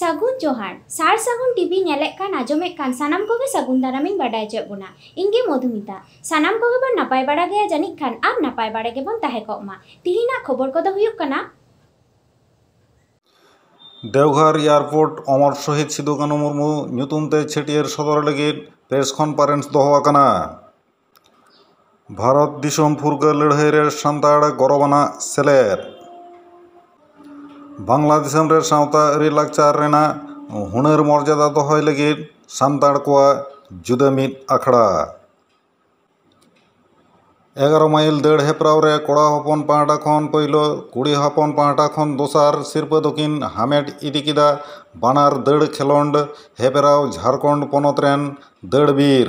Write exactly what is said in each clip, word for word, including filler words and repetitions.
ᱥᱟᱹᱜᱩᱱ ᱡᱚᱦᱟᱨ᱾ ᱥᱟᱨ ᱥᱟᱹᱜᱩᱱ ᱴᱤᱵᱷᱤ ᱧᱮᱞᱮᱫ ᱠᱟᱱ, ᱟᱸᱡᱚᱢᱮᱫ ᱠᱟᱱ ᱥᱟᱱᱟᱢ ᱠᱚᱜᱮ ᱥᱟᱹᱜᱩᱱ ᱫᱟᱨᱟᱢᱤᱧ ᱵᱟᱰᱟᱭ ᱦᱚᱪᱚᱭᱮᱫ ᱵᱚᱱᱟ᱾ ᱤᱧ ᱜᱮ ᱢᱚᱫᱷᱩᱢᱤᱛᱟ᱾ ᱥᱟᱱᱟᱢ ᱠᱚᱜᱮ ᱵᱚᱱ ᱱᱟᱯᱟᱭ ᱵᱟᱲᱟ ᱜᱮᱭᱟ ᱡᱟᱹᱱᱤᱡ ᱠᱷᱟᱱ, ᱟᱨ ᱱᱟᱯᱟᱭ ᱵᱟᱲᱟ ᱜᱮᱵᱚᱱ ᱛᱟᱦᱮᱸ ᱠᱚᱜ ᱢᱟ᱾ ᱛᱤᱦᱤᱧᱟᱜ ᱠᱷᱚᱵᱚᱨ ᱠᱚᱫᱚ ᱦᱩᱭᱩᱜ ᱠᱟᱱᱟ, ᱫᱮᱣᱜᱷᱚᱨ ᱮᱭᱟᱨᱯᱳᱨᱴ ᱚᱢᱚᱨ ᱥᱚᱦᱤᱫ ᱥᱤᱫᱩ ᱠᱟᱹᱱᱦᱩ ᱢᱩᱨᱢᱩ ᱧᱩᱛᱩᱢ ᱛᱮ ᱪᱷᱟᱹᱴᱭᱟᱹᱨ ᱥᱚᱫᱚᱨ ᱞᱟᱹᱜᱤᱫ ᱯᱨᱮᱥ ᱠᱚᱱᱯᱷᱟᱨᱮᱱᱥ ᱫᱚᱦᱚ ᱟᱠᱟᱱᱟ᱾ ᱵᱷᱟᱨᱚᱛ ᱫᱤᱥᱚᱢ ᱯᱷᱩᱨᱜᱟᱹᱞ ᱞᱟᱹᱲᱦᱟᱹᱭ ᱨᱮ ᱥᱟᱱᱛᱟᱲ ᱜᱚᱨᱚᱵᱟᱱᱟᱜ ᱥᱮᱞᱮᱫ᱾ ᱵᱟᱝᱞᱟ ᱫᱤᱥᱚᱢ ᱨᱮ ᱥᱟᱶᱛᱟ ᱟᱹᱨᱤ ᱞᱟᱠᱪᱟᱨ ᱨᱮᱱᱟᱜ ᱦᱩᱱᱟᱹᱨ ᱢᱚᱨᱡᱟᱫᱟ ᱫᱚᱦᱚᱭ ᱞᱟᱹᱜᱤᱫ ᱥᱟᱱᱛᱟᱲ ᱠᱚᱣᱟᱜ ᱡᱩᱫᱟᱹ ᱢᱤᱫ ᱟᱠᱷᱲᱟ᱾ ᱮᱜᱟᱨᱚ ᱢᱟᱭᱤᱞ ᱫᱟᱹᱲ ᱦᱮᱯᱨᱟᱣ ᱨᱮ ᱠᱚᱲᱟ ᱦᱚᱯᱚᱱ ᱯᱟᱦᱴᱟ ᱠᱷᱚᱱ ᱯᱳᱭᱞᱳ, ᱠᱩᱲᱤ ᱦᱚᱯᱚᱱ ᱯᱟᱦᱴᱟ ᱠᱷᱚᱱ ᱫᱚᱥᱟᱨ ᱥᱤᱨᱯᱟᱹ ᱫᱚᱠᱤᱱ ᱦᱟᱢᱮᱴ ᱤᱫᱤ ᱠᱮᱫᱟ᱾ ᱵᱟᱱᱟᱨ ᱫᱟᱹᱲ ᱠᱷᱮᱞᱳᱸᱰ ᱦᱮᱯᱨᱟᱣ ᱡᱷᱟᱲᱠᱷᱚᱸᱰ ᱯᱚᱱᱚᱛ ᱨᱮᱱ ᱫᱟᱹᱲᱵᱤᱨ᱾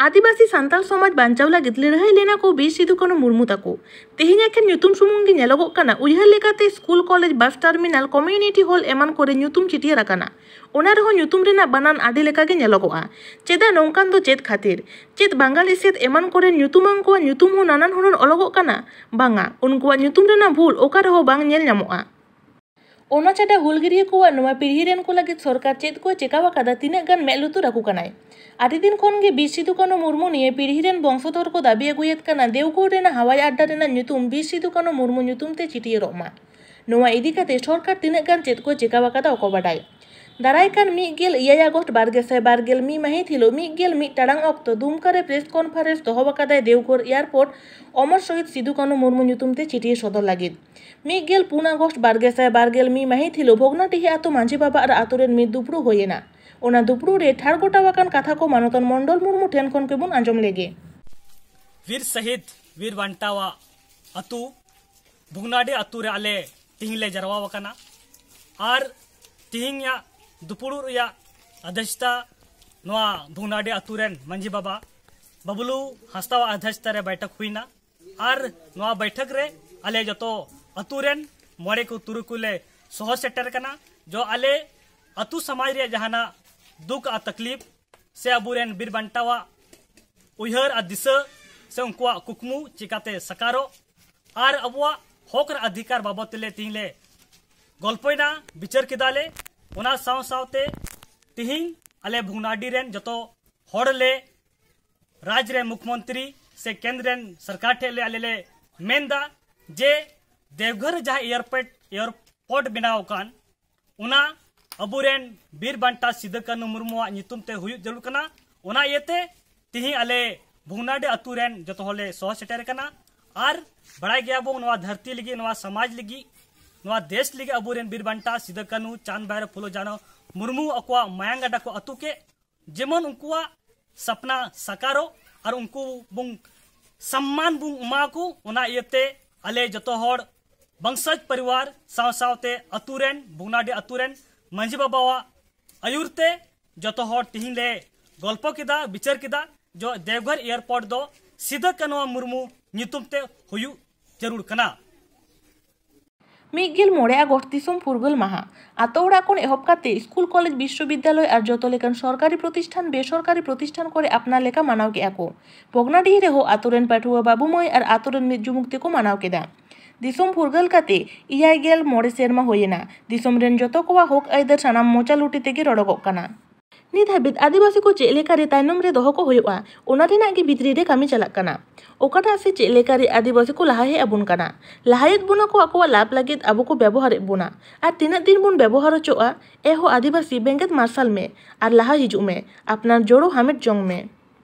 ᱟᱹᱫᱤᱵᱟᱹᱥᱤ ᱥᱟᱱᱛᱟᱲ ᱥᱚᱢᱟᱡᱽ ᱵᱟᱧᱪᱟᱣ ᱞᱟᱹᱜᱤᱫ ᱞᱟᱹᱲᱦᱟᱹᱭ ᱞᱮᱱᱟ ᱠᱚ ᱵᱤᱨ ᱥᱤᱫᱩ ᱠᱟᱹᱱᱦᱩ ᱢᱩᱨᱢᱩ ᱛᱟᱠᱚ᱾ ᱛᱮᱦᱮᱧ ᱮᱠᱷᱮᱱ ᱧᱩᱛᱩᱢ ᱥᱩᱢᱩᱝ ᱜᱮ ᱧᱮᱞᱚᱜᱚᱜ ᱠᱟᱱᱟ᱾ ᱩᱭᱦᱟᱹᱨ ᱞᱮᱠᱟᱛᱮ ᱥᱠᱩᱞ, ᱠᱚᱞᱮᱡᱽ, ᱵᱟᱥ ᱴᱟᱨᱢᱤᱱᱟᱞ, ᱠᱚᱢᱤᱭᱩᱱᱤᱴᱤ ᱦᱚᱞ ᱮᱢᱟᱱ ᱠᱚᱨᱮ ᱧᱩᱛᱩᱢ ᱪᱤᱴᱭᱟᱹᱨ ᱟᱠᱟᱱᱟ᱾ ᱚᱱᱟ ᱨᱮᱦᱚᱸ ᱧᱩᱛᱩᱢ ᱨᱮᱱᱟᱜ ᱵᱟᱱᱟᱱ ᱟᱹᱰᱤ ᱞᱮᱠᱟ ᱜᱮ ᱧᱮᱞᱚᱜᱚᱜᱼᱟ᱾ ᱪᱮᱫᱟᱜ ᱱᱚᱝᱠᱟᱱ ᱫᱚ ᱪᱮᱫ ᱠᱷᱟᱹᱛᱤᱨ? ᱪᱮᱫ ᱵᱟᱝᱜᱟᱞᱤ ᱥᱮᱫ ᱮᱢᱟᱱ ᱠᱚᱨᱮᱱ ᱧᱩᱛᱩᱢᱟᱱ ᱠᱚᱣᱟᱜ ᱧᱩᱛᱩᱢ ᱦᱚᱸ ᱱᱟᱱᱟᱱ ᱦᱩᱱᱟᱹᱨ ᱚᱞᱚᱜᱚᱜ ᱠᱟᱱᱟ? ᱵᱟᱝᱟ, ᱩᱱᱠᱩᱣᱟᱜ ᱧᱩᱛᱩᱢ ᱨᱮᱱᱟᱜ ᱵᱷᱩᱞ ᱚᱠᱟ ᱨᱮᱦᱚᱸ ᱵᱟᱝ ᱧᱮᱞ ᱧᱟᱢᱚᱜᱼᱟ᱾ ᱚᱱᱟ ᱪᱷᱟᱰᱟ ᱦᱩᱞᱜᱟᱹᱨᱤᱭᱟᱹ ᱠᱚᱣᱟᱜ ᱱᱚᱣᱟ ᱯᱤᱲᱦᱤ ᱨᱮᱱ ᱠᱚ ᱞᱟᱹᱜᱤᱫ ᱥᱚᱨᱠᱟᱨ ᱪᱮᱫ ᱠᱚᱭ ᱪᱮᱠᱟᱣ ᱟᱠᱟᱫᱟ, ᱛᱤᱱᱟᱹᱜ ᱜᱟᱱ ᱢᱮᱫ ᱞᱩᱛᱩᱨ ᱟᱠᱚ ᱠᱟᱱᱟᱭ? ᱟᱹᱰᱤ ᱫᱤᱱ ᱠᱷᱚᱱ ᱜᱮ ᱵᱤᱨ ᱥᱤᱫᱩ ᱠᱟᱹᱱᱦᱩ ᱢᱩᱨᱢᱩ ᱱᱤᱭᱟᱹ ᱯᱤᱲᱦᱤ ᱨᱮᱱ ᱵᱚᱝᱥᱚᱫᱷᱚᱨ ᱠᱚ ᱫᱟᱹᱵᱤ ᱟᱹᱜᱩᱭᱮᱫ ᱠᱟᱱᱟ, ᱫᱮᱣᱜᱷᱚᱨ ᱨᱮᱱᱟᱜ ᱦᱟᱣᱟᱭ ᱟᱰᱰᱟ ᱨᱮᱱᱟᱜ ᱧᱩᱛᱩᱢ ᱵᱤᱨ ᱥᱤᱫᱩ ᱠᱟᱹᱱᱦᱩ ᱢᱩᱨᱢᱩ ᱧᱩᱛᱩᱢ ᱛᱮ ᱪᱤᱴᱭᱟᱹᱨᱚᱜ ᱢᱟ᱾ ᱱᱚᱣᱟ ᱤᱫᱤ ᱠᱟᱛᱮ ᱥᱚᱨᱠᱟᱨ ᱛᱤᱱᱟᱹᱜ ᱜᱟᱱ ᱪᱮᱫ ᱠᱚ ᱪᱮᱠᱟᱣ ᱟᱠᱟᱫᱟ, ᱚᱠᱚ ᱵᱟᱰᱟᱭ᱾ ᱫᱟᱨᱟᱭ ᱠᱟᱱ ᱢᱤᱫ ᱜᱮᱞ ᱮᱭᱟᱭ ᱟᱜᱚᱥᱴ ᱵᱟᱨ ᱜᱮᱥᱟᱭ ᱵᱟᱨ ᱜᱮᱞ ᱢᱤᱫ ᱢᱟᱹᱦᱤᱛ ᱦᱤᱞᱳᱜ ᱢᱤᱫ ᱜᱮᱞ ᱢᱤᱫ ᱴᱟᱲᱟᱝ ᱚᱠᱛᱚ ᱫᱩᱢᱠᱟ ᱨᱮ ᱯᱨᱮᱥ ᱠᱚᱱᱯᱷᱟᱨᱮᱱᱥ ᱫᱚᱦᱚ ᱟᱠᱟᱫᱟᱭ ᱫᱮᱣᱜᱷᱚᱨ ᱮᱭᱟᱨᱯᱳᱨᱴ ᱚᱢᱚᱨ ᱥᱚᱦᱤᱫ ᱥᱤᱫᱩ ᱠᱟᱹᱱᱦᱩ ᱢᱩᱨᱢᱩ ᱧᱩᱛᱩᱢ ᱛᱮ ᱪᱤᱴᱭᱟᱹ ᱥᱚᱫᱚᱨ ᱞᱟᱹᱜᱤᱫ᱾ ᱢᱤᱫ ᱜᱮᱞ ᱯᱩᱱ ᱟᱜᱚᱥᱴ ᱵᱟᱨ ᱜᱮᱥᱟᱭ ᱵᱟᱨ ᱜᱮᱞ ᱢᱤᱫ ᱢᱟᱹᱦᱤᱛ ᱦᱤᱞᱳᱜ ᱵᱷᱚᱜᱽᱱᱟᱰᱤᱦᱤ ᱟᱛᱳ ᱢᱟᱹᱡᱷᱤ ᱵᱟᱵᱟ ᱟᱨ ᱟᱛᱳ ᱨᱮᱱ ᱢᱤᱫ ᱫᱩᱯᱲᱩᱵ ᱦᱩᱭ ᱮᱱᱟ᱾ ᱚᱱᱟ ᱫᱩᱯᱲᱩᱵ ᱨᱮ ᱴᱷᱟᱲ ᱜᱚᱴᱟᱣ ᱟᱠᱟᱱ ᱠᱟᱛᱷᱟ ᱠᱚ ᱢᱟᱱᱚᱛᱟᱱ ᱢᱚᱱᱰᱚᱞ ᱢᱩᱨᱢᱩ ᱴᱷᱮᱱ ᱠᱷᱚᱱ ᱜᱮᱵᱚᱱ ᱟᱸᱡᱚᱢ ᱞᱮᱜᱮ᱾ ᱵᱤᱨ ᱥᱟᱹᱦᱤᱫ ᱵᱤᱨ ᱵᱟᱱᱴᱟᱣᱟᱜ ᱟᱹᱛᱩ ᱵᱷᱚᱜᱽᱱᱟᱰᱤ ᱟᱹᱛᱩ ᱨᱮ ᱟᱞᱮ ᱛᱮᱦᱮᱧ ᱞᱮ ᱡᱟᱨᱣᱟ ᱟᱠᱟᱱᱟ᱾ ᱟᱨ ᱛᱤᱦᱤᱧᱟᱜ ᱫᱩᱯᱩᱲᱩᱵ ᱨᱮᱭᱟᱜ ᱟᱫᱷᱮᱥᱛᱟ ᱱᱚᱣᱟ ᱵᱷᱩᱜᱽᱱᱟᱰᱤ ᱟᱛᱳ ᱨᱮᱱ ᱢᱟᱹᱡᱷᱤ ᱵᱟᱵᱟ ᱵᱟᱵᱞᱩ ᱦᱟᱸᱥᱫᱟᱣᱟᱜ ᱟᱫᱷᱮᱥᱛᱟ ᱨᱮ ᱵᱟᱭᱴᱷᱚᱠ ᱦᱩᱭᱱᱟ᱾ ᱟᱨ ᱱᱚᱣᱟ ᱵᱟᱭᱴᱷᱚᱠ ᱨᱮ ᱟᱞᱮ ᱡᱚᱛᱚ ᱟᱛᱳ ᱨᱮᱱ ᱢᱚᱬᱮ ᱠᱚ ᱛᱩᱨᱩᱭ ᱠᱚᱞᱮ ᱥᱚᱦᱚᱨ ᱥᱮᱴᱮᱨ ᱠᱟᱱᱟ᱾ ᱡᱚ ᱟᱞᱮ ᱟᱛᱳ ᱥᱚᱢᱟᱡᱽ ᱨᱮᱭᱟᱜ ᱡᱟᱦᱟᱱᱟᱜ ᱫᱩᱠ ᱟᱨ ᱛᱟᱠᱞᱤᱯ ᱥᱮ ᱟᱵᱚᱨᱮᱱ ᱵᱤᱨ ᱵᱟᱱᱴᱟᱣᱟᱜ ᱩᱭᱦᱟᱹᱨ ᱟᱨ ᱫᱤᱥᱟᱹ ᱥᱮ ᱩᱱᱠᱩᱣᱟᱜ ᱠᱩᱠᱢᱩ ᱪᱤᱠᱟᱛᱮ ᱥᱟᱠᱟᱨᱚᱜ ᱟᱨ ᱟᱵᱚᱣᱟᱜ ᱦᱚᱠ ᱟᱨ ᱚᱫᱷᱤᱠᱟᱨ ᱵᱟᱵᱚᱫ ᱛᱮᱞᱮ ᱛᱮᱦᱮᱧ ᱞᱮ ᱜᱚᱞᱯᱚᱭᱮᱱᱟ, ᱵᱤᱪᱟᱹᱨ ᱠᱮᱫᱟᱞᱮ᱾ ᱚᱱᱟ ᱥᱟᱶ ᱥᱟᱶᱛᱮ ᱛᱮᱦᱮᱧ ᱟᱞᱮ ᱵᱷᱩᱜᱽᱱᱟᱰᱤ ᱨᱮᱱ ᱡᱚᱛᱚ ᱦᱚᱲ ᱞᱮ ᱨᱟᱡᱽ ᱨᱮ ᱢᱩᱠᱷᱢᱚᱱᱛᱨᱤ ᱥᱮ ᱠᱮᱱᱫᱨ ᱨᱮᱱ ᱥᱚᱨᱠᱟᱨ ᱴᱷᱮᱱ ᱞᱮ ᱟᱞᱮ ᱞᱮ ᱢᱮᱱᱫᱟ ᱡᱮ ᱫᱮᱣᱜᱷᱚᱨ ᱨᱮ ᱡᱟᱦᱟᱸ ᱮᱭᱟᱨᱯᱳᱨᱴ ᱮᱭᱟᱨᱯᱳᱨᱴ ᱵᱮᱱᱟᱣ ᱟᱠᱟᱱ, ᱚᱱᱟ ᱟᱵᱚᱨᱮᱱ ᱵᱤᱨ ᱵᱟᱱᱴᱟ ᱥᱤᱫᱩ ᱠᱟᱹᱱᱦᱩ ᱢᱩᱨᱢᱩᱣᱟᱜ ᱧᱩᱛᱩᱢ ᱛᱮ ᱦᱩᱭᱩᱜ ᱡᱟᱹᱨᱩᱲ ᱠᱟᱱᱟ᱾ ᱚᱱᱟ ᱤᱭᱟᱹᱛᱮ ᱛᱤᱦᱤᱧ ᱟᱞᱮ ᱵᱷᱩᱜᱽᱱᱟᱰᱤ ᱟᱛᱳ ᱨᱮᱱ ᱡᱚᱛᱚ ᱦᱚᱲᱞᱮ ᱥᱚᱦᱚᱨ ᱥᱮᱴᱮᱨ ᱟᱠᱟᱱᱟ᱾ ᱟᱨ ᱵᱟᱲᱟᱭ ᱜᱮᱭᱟᱵᱚᱱ, ᱱᱚᱣᱟ ᱫᱷᱟᱹᱨᱛᱤ ᱞᱟᱹᱜᱤᱫ, ᱱᱚᱣᱟ ᱥᱚᱢᱟᱡᱽ ᱞᱟᱹᱜᱤᱫ, ᱱᱚᱣᱟ ᱫᱮᱥ ᱞᱟᱹᱜᱤᱫ ᱟᱵᱚᱨᱮᱱ ᱵᱤᱨ ᱵᱟᱱᱴᱟ ᱥᱤᱫᱩ ᱠᱟᱹᱱᱦᱩ, ᱪᱟᱸᱫᱽ ᱵᱷᱟᱭᱨᱚ, ᱯᱷᱩᱞᱳ ᱡᱷᱟᱱᱚ ᱢᱩᱨᱢᱩ ᱟᱠᱚᱣᱟᱜ ᱢᱟᱭᱟᱝ ᱜᱟᱰᱟ ᱠᱚ ᱟᱹᱛᱩ ᱠᱮᱫ, ᱡᱮᱢᱚᱱ ᱩᱱᱠᱩᱣᱟᱜ ᱥᱟᱯᱱᱟ ᱥᱟᱠᱟᱨᱚᱜ ᱟᱨ ᱩᱱᱠᱩ ᱵᱚᱱ ᱥᱚᱢᱢᱟᱱ ᱵᱚᱱ ᱮᱢᱟ ᱠᱚ᱾ ᱚᱱᱟ ᱤᱭᱟᱹᱛᱮ ᱟᱞᱮ ᱡᱚᱛᱚ ᱦᱚᱲ ᱵᱚᱝᱥᱚᱡᱽ ᱯᱚᱨᱤᱵᱟᱨ ᱥᱟᱶ ᱥᱟᱶᱛᱮ ᱟᱛᱳ ᱨᱮᱱ, ᱵᱷᱩᱜᱽᱱᱟᱰᱤ ᱟᱛᱳ ᱨᱮᱱ ᱢᱟᱹᱡᱷᱤ ᱵᱟᱵᱟᱣᱟᱜ ᱟᱹᱭᱩᱨ ᱛᱮ ᱡᱚᱛᱚ ᱦᱚᱲ ᱛᱤᱦᱤᱧ ᱞᱮ ᱜᱚᱞᱯᱚ ᱠᱮᱫᱟ, ᱵᱤᱪᱟᱹᱨ ᱠᱮᱫᱟ, ᱡᱚ ᱫᱮᱣᱜᱷᱚᱨ ᱮᱭᱟᱨᱯᱳᱨᱴ ᱫᱚ ᱥᱤᱫᱩ ᱠᱟᱹᱱᱦᱩ ᱢᱩᱨᱢᱩ ᱧᱩᱛᱩᱢ ᱛᱮ ᱦᱩᱭᱩᱜ ᱡᱟᱹᱨᱩᱲ ᱠᱟᱱᱟ᱾ ᱢᱤᱫ ᱜᱮᱞ ᱢᱚᱬᱮ ᱟᱜᱚᱥᱴ ᱫᱤᱥᱚᱢ ᱯᱷᱩᱨᱜᱟᱹᱞ ᱢᱟᱦᱟ᱾ ᱟᱛᱳ ᱚᱲᱟᱜ ᱠᱷᱚᱱ ᱮᱦᱚᱵ ᱠᱟᱛᱮ ᱥᱠᱩᱞ, ᱠᱚᱞᱮᱡᱽ, ᱵᱤᱥᱥᱚᱵᱤᱫᱽᱫᱟᱞᱚᱭ ᱟᱨ ᱡᱚᱛᱚ ᱞᱮᱠᱟᱱ ᱥᱚᱨᱠᱟᱨᱤ ᱯᱨᱚᱛᱤᱥᱴᱷᱟᱱ, ᱵᱮᱥᱚᱨᱠᱟᱨᱤ ᱯᱨᱚᱛᱤᱥᱴᱷᱟᱱ ᱠᱚᱨᱮ ᱟᱯᱱᱟᱨ ᱞᱮᱠᱟ ᱢᱟᱱᱟᱣ ᱠᱮᱫᱼᱟ ᱠᱚ᱾ ᱵᱷᱚᱜᱽᱱᱟᱰᱤᱦᱤ ᱨᱮᱦᱚᱸ ᱟᱛᱳ ᱨᱮᱱ ᱯᱟᱹᱴᱷᱩᱣᱟᱹ ᱵᱟᱹᱵᱩ ᱢᱟᱹᱭ ᱟᱨ ᱟᱛᱳ ᱨᱮᱱ ᱢᱤᱫ ᱡᱩᱢᱩᱠ ᱛᱮᱠᱚ ᱢᱟᱱᱟᱣ ᱠᱮᱫᱟ᱾ ᱫᱤᱥᱚᱢ ᱯᱷᱩᱨᱜᱟᱹᱞ ᱠᱟᱛᱮ ᱮᱭᱟᱭ ᱜᱮᱞ ᱢᱚᱬᱮ ᱥᱮᱨᱢᱟ ᱦᱩᱭᱮᱱᱟ᱾ ᱫᱤᱥᱚᱢ ᱨᱮᱱ ᱡᱚᱛᱚ ᱠᱚᱣᱟᱜ ᱦᱚᱠ ᱟᱹᱭᱫᱟᱹᱨ ᱥᱟᱱᱟᱢ ᱢᱚᱪᱟ ᱞᱩᱴᱤ ᱛᱮᱜᱮ ᱨᱚᱲᱚᱜᱚᱜ ᱠᱟᱱᱟ᱾ ᱱᱤᱛ ᱦᱟᱹᱵᱤᱡ ᱟᱹᱫᱤᱵᱟᱹᱥᱤ ᱠᱚ ᱪᱮᱫ ᱞᱮᱠᱟᱨᱮ ᱛᱟᱭᱱᱚᱢ ᱨᱮ ᱫᱚᱦᱚ ᱠᱚ ᱦᱩᱭᱩᱜᱼᱟ, ᱚᱱᱟ ᱨᱮᱱᱟᱜ ᱜᱮ ᱵᱷᱤᱛᱨᱤ ᱨᱮ ᱠᱟᱹᱢᱤ ᱪᱟᱞᱟᱜ ᱠᱟᱱᱟ᱾ ᱚᱠᱟᱴᱟᱜ ᱥᱮ ᱪᱮᱫ ᱞᱮᱠᱟᱨᱮ ᱟᱹᱫᱤᱵᱟᱹᱥᱤ ᱠᱚ ᱞᱟᱦᱟ ᱦᱮᱡ ᱟᱵᱚᱱ ᱠᱟᱱᱟ, ᱞᱟᱦᱟᱭᱮᱫ ᱵᱚᱱᱟ ᱠᱚ ᱟᱠᱚᱣᱟᱜ ᱞᱟᱵᱷ ᱞᱟᱹᱜᱤᱫ ᱟᱵᱚ ᱠᱚ ᱵᱮᱵᱚᱦᱟᱨᱮᱫ ᱵᱚᱱᱟ, ᱟᱨ ᱛᱤᱱᱟᱹᱜ ᱫᱤᱱ ᱵᱚᱱ ᱵᱮᱵᱚᱦᱟᱨ ᱦᱚᱪᱚᱜᱼᱟ? ᱮ ᱦᱳ ᱟᱹᱫᱤᱵᱟᱹᱥᱤ, ᱵᱮᱸᱜᱮᱫ ᱢᱟᱨᱥᱟᱞ ᱢᱮ ᱟᱨ ᱞᱟᱦᱟ ᱦᱤᱡᱩᱜ ᱢᱮ, ᱟᱯᱱᱟᱨ ᱡᱳᱲᱳ ᱦᱟᱢᱮᱴ ᱡᱚᱝ ᱢᱮ᱾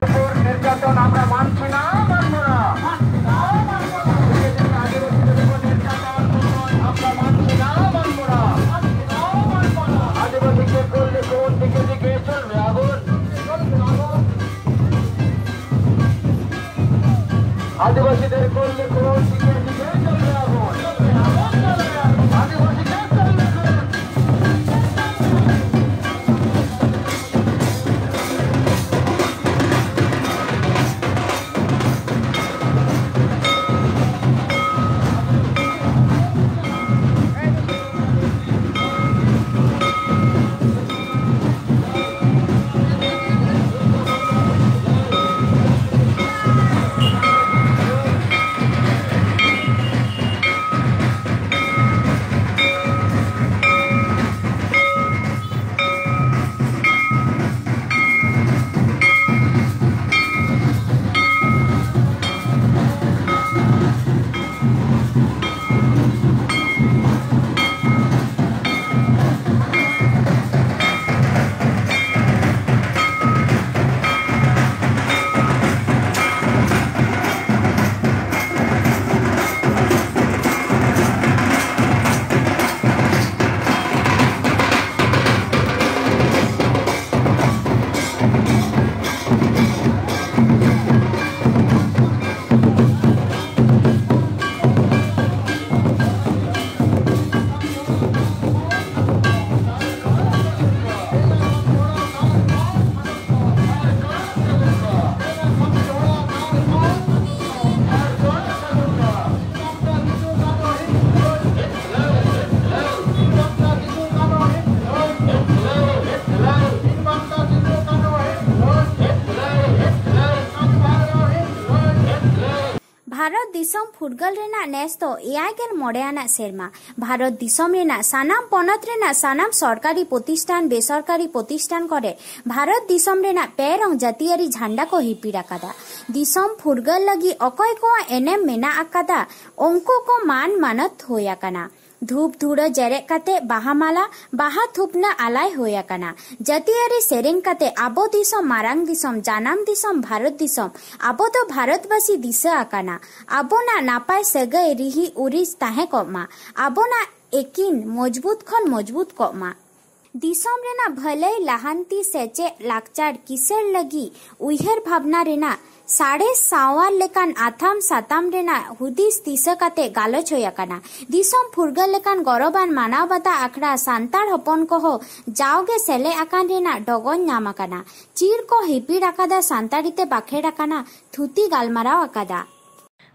নির্যাতন আমরা মানছি না, মানব না। আদিবাসীদের উপর নির্যাতন আমরা মানছি না, মানব না। আদিবাসীকে করলে কোন দিকে দিকে চলবে আগুন? আদিবাসীদের করলে কোন দিকে দিকে চলবে আগুন? আদিবাসীকে করলে কোন ᱫᱤᱥᱚᱢ ᱯᱷᱩᱨᱜᱟᱹᱞ ᱨᱮᱱᱟᱜ ᱱᱮᱥ ᱫᱚ ᱮᱭᱟᱭ ᱜᱮᱞ ᱢᱚᱬᱮ ᱟᱱᱟᱜ ᱥᱮᱨᱢᱟ᱾ ᱵᱷᱟᱨᱚᱛ ᱫᱤᱥᱚᱢ ᱨᱮᱱᱟᱜ ᱥᱟᱱᱟᱢ ᱯᱚᱱᱚᱛ ᱨᱮᱱᱟᱜ ᱥᱟᱱᱟᱢ ᱥᱚᱨᱠᱟᱨᱤ ᱯᱨᱚᱛᱤᱥᱴᱷᱟᱱ, ᱵᱮᱥᱚᱨᱠᱟᱨᱤ ᱯᱨᱚᱛᱤᱥᱴᱷᱟᱱ ᱠᱚᱨᱮ ᱵᱷᱟᱨᱚᱛ ᱫᱤᱥᱚᱢ ᱨᱮᱱᱟᱜ ᱯᱮ ᱨᱚᱝ ᱡᱟᱹᱛᱤᱭᱟᱹᱨᱤ ᱡᱷᱟᱱᱰᱟ ᱠᱚ ᱦᱤᱯᱤᱲ ᱟᱠᱟᱫᱟ᱾ ᱫᱤᱥᱚᱢ ᱯᱷᱩᱨᱜᱟᱹᱞ ᱞᱟᱹᱜᱤᱫ ᱚᱠᱚᱭ ᱠᱚᱣᱟᱜ ᱮᱱᱮᱢ ᱢᱮᱱᱟᱜ ᱟᱠᱟᱫᱟ, ᱩᱱᱠᱩ ᱠᱚ ᱢᱟᱱ ᱢᱟᱱᱚᱛ ᱦᱩᱭ ᱟᱠᱟᱱᱟ᱾ ᱫᱷᱩᱯ ᱫᱷᱩᱲᱟᱹ ᱡᱮᱨᱮᱫ ᱠᱟᱛᱮ ᱵᱟᱦᱟ ᱢᱟᱞᱟ, ᱵᱟᱦᱟ ᱛᱷᱩᱯᱱᱟᱹ ᱟᱞᱟᱭ ᱦᱩᱭ ᱟᱠᱟᱱᱟ᱾ ᱡᱟᱹᱛᱤᱭᱟᱹᱨᱤ ᱥᱮᱨᱮᱧ ᱠᱟᱛᱮ ᱟᱵᱚ ᱫᱤᱥᱚᱢ, ᱢᱟᱨᱟᱝ ᱫᱤᱥᱚᱢ, ᱡᱟᱱᱟᱢ ᱫᱤᱥᱚᱢ ᱵᱷᱟᱨᱚᱛ ᱫᱤᱥᱚᱢ, ᱟᱵᱚ ᱫᱚ ᱵᱷᱟᱨᱚᱛᱵᱟᱥᱤ ᱫᱤᱥᱟᱹ ᱟᱠᱟᱱᱟ᱾ ᱟᱵᱚᱱᱟᱜ ᱱᱟᱯᱟᱭ ᱥᱟᱹᱜᱟᱹᱭ ᱨᱤᱦᱤ ᱩᱨᱤᱡ ᱛᱟᱦᱮᱸ ᱠᱚᱜ ᱢᱟ᱾ ᱟᱵᱚᱱᱟᱜ ᱮᱠᱤᱱ ᱢᱚᱡᱽᱵᱩᱛ ᱠᱷᱚᱱ ᱢᱚᱡᱽᱵᱩᱛ ᱠᱚᱜ ᱢᱟ᱾ ᱫᱤᱥᱚᱢ ᱨᱮᱱᱟᱜ ᱵᱷᱟᱹᱞᱟᱹᱭ, ᱞᱟᱦᱟᱱᱛᱤ, ᱥᱮᱪᱮᱫ, ᱞᱟᱠᱪᱟᱨ, ᱠᱤᱥᱟᱹᱬ ᱞᱟᱹᱜᱤᱫ ᱩᱭᱦᱟᱹᱨ ᱵᱷᱟᱵᱽᱱᱟ ᱨᱮᱱᱟᱜ ᱥᱟᱬᱮᱥ ᱥᱟᱶᱟᱨ ᱞᱮᱠᱟᱱ ᱟᱛᱷᱟᱢ ᱥᱟᱛᱟᱢ ᱨᱮᱱᱟᱜ ᱦᱩᱫᱤᱥ ᱫᱤᱥᱟᱹ ᱠᱟᱛᱮ ᱜᱟᱞᱚᱪ ᱦᱩᱭ ᱟᱠᱟᱱᱟ᱾ ᱫᱤᱥᱚᱢ ᱯᱷᱩᱨᱜᱟᱹᱞ ᱞᱮᱠᱟᱱ ᱜᱚᱨᱚᱵᱟᱱ ᱢᱟᱱᱟᱣ ᱵᱟᱛᱟᱣ ᱟᱠᱷᱲᱟ ᱥᱟᱱᱛᱟᱲ ᱦᱚᱯᱚᱱ ᱠᱚᱦᱚᱸ ᱡᱟᱣᱜᱮ ᱥᱮᱞᱮᱫ ᱟᱠᱟᱱ ᱨᱮᱱᱟᱜ ᱰᱚᱜᱚᱨ ᱧᱟᱢ ᱟᱠᱟᱱᱟ᱾ ᱪᱤᱨ ᱠᱚ ᱦᱤᱯᱤᱲ ᱟᱠᱟᱫᱟ, ᱥᱟᱱᱛᱟᱲᱤ ᱛᱮ ᱵᱟᱠᱷᱮᱲ ᱟᱠᱟᱱᱟ, ᱛᱷᱩᱛᱤ ᱜᱟᱞᱢᱟᱨᱟᱣ ᱟᱠᱟᱫᱟ᱾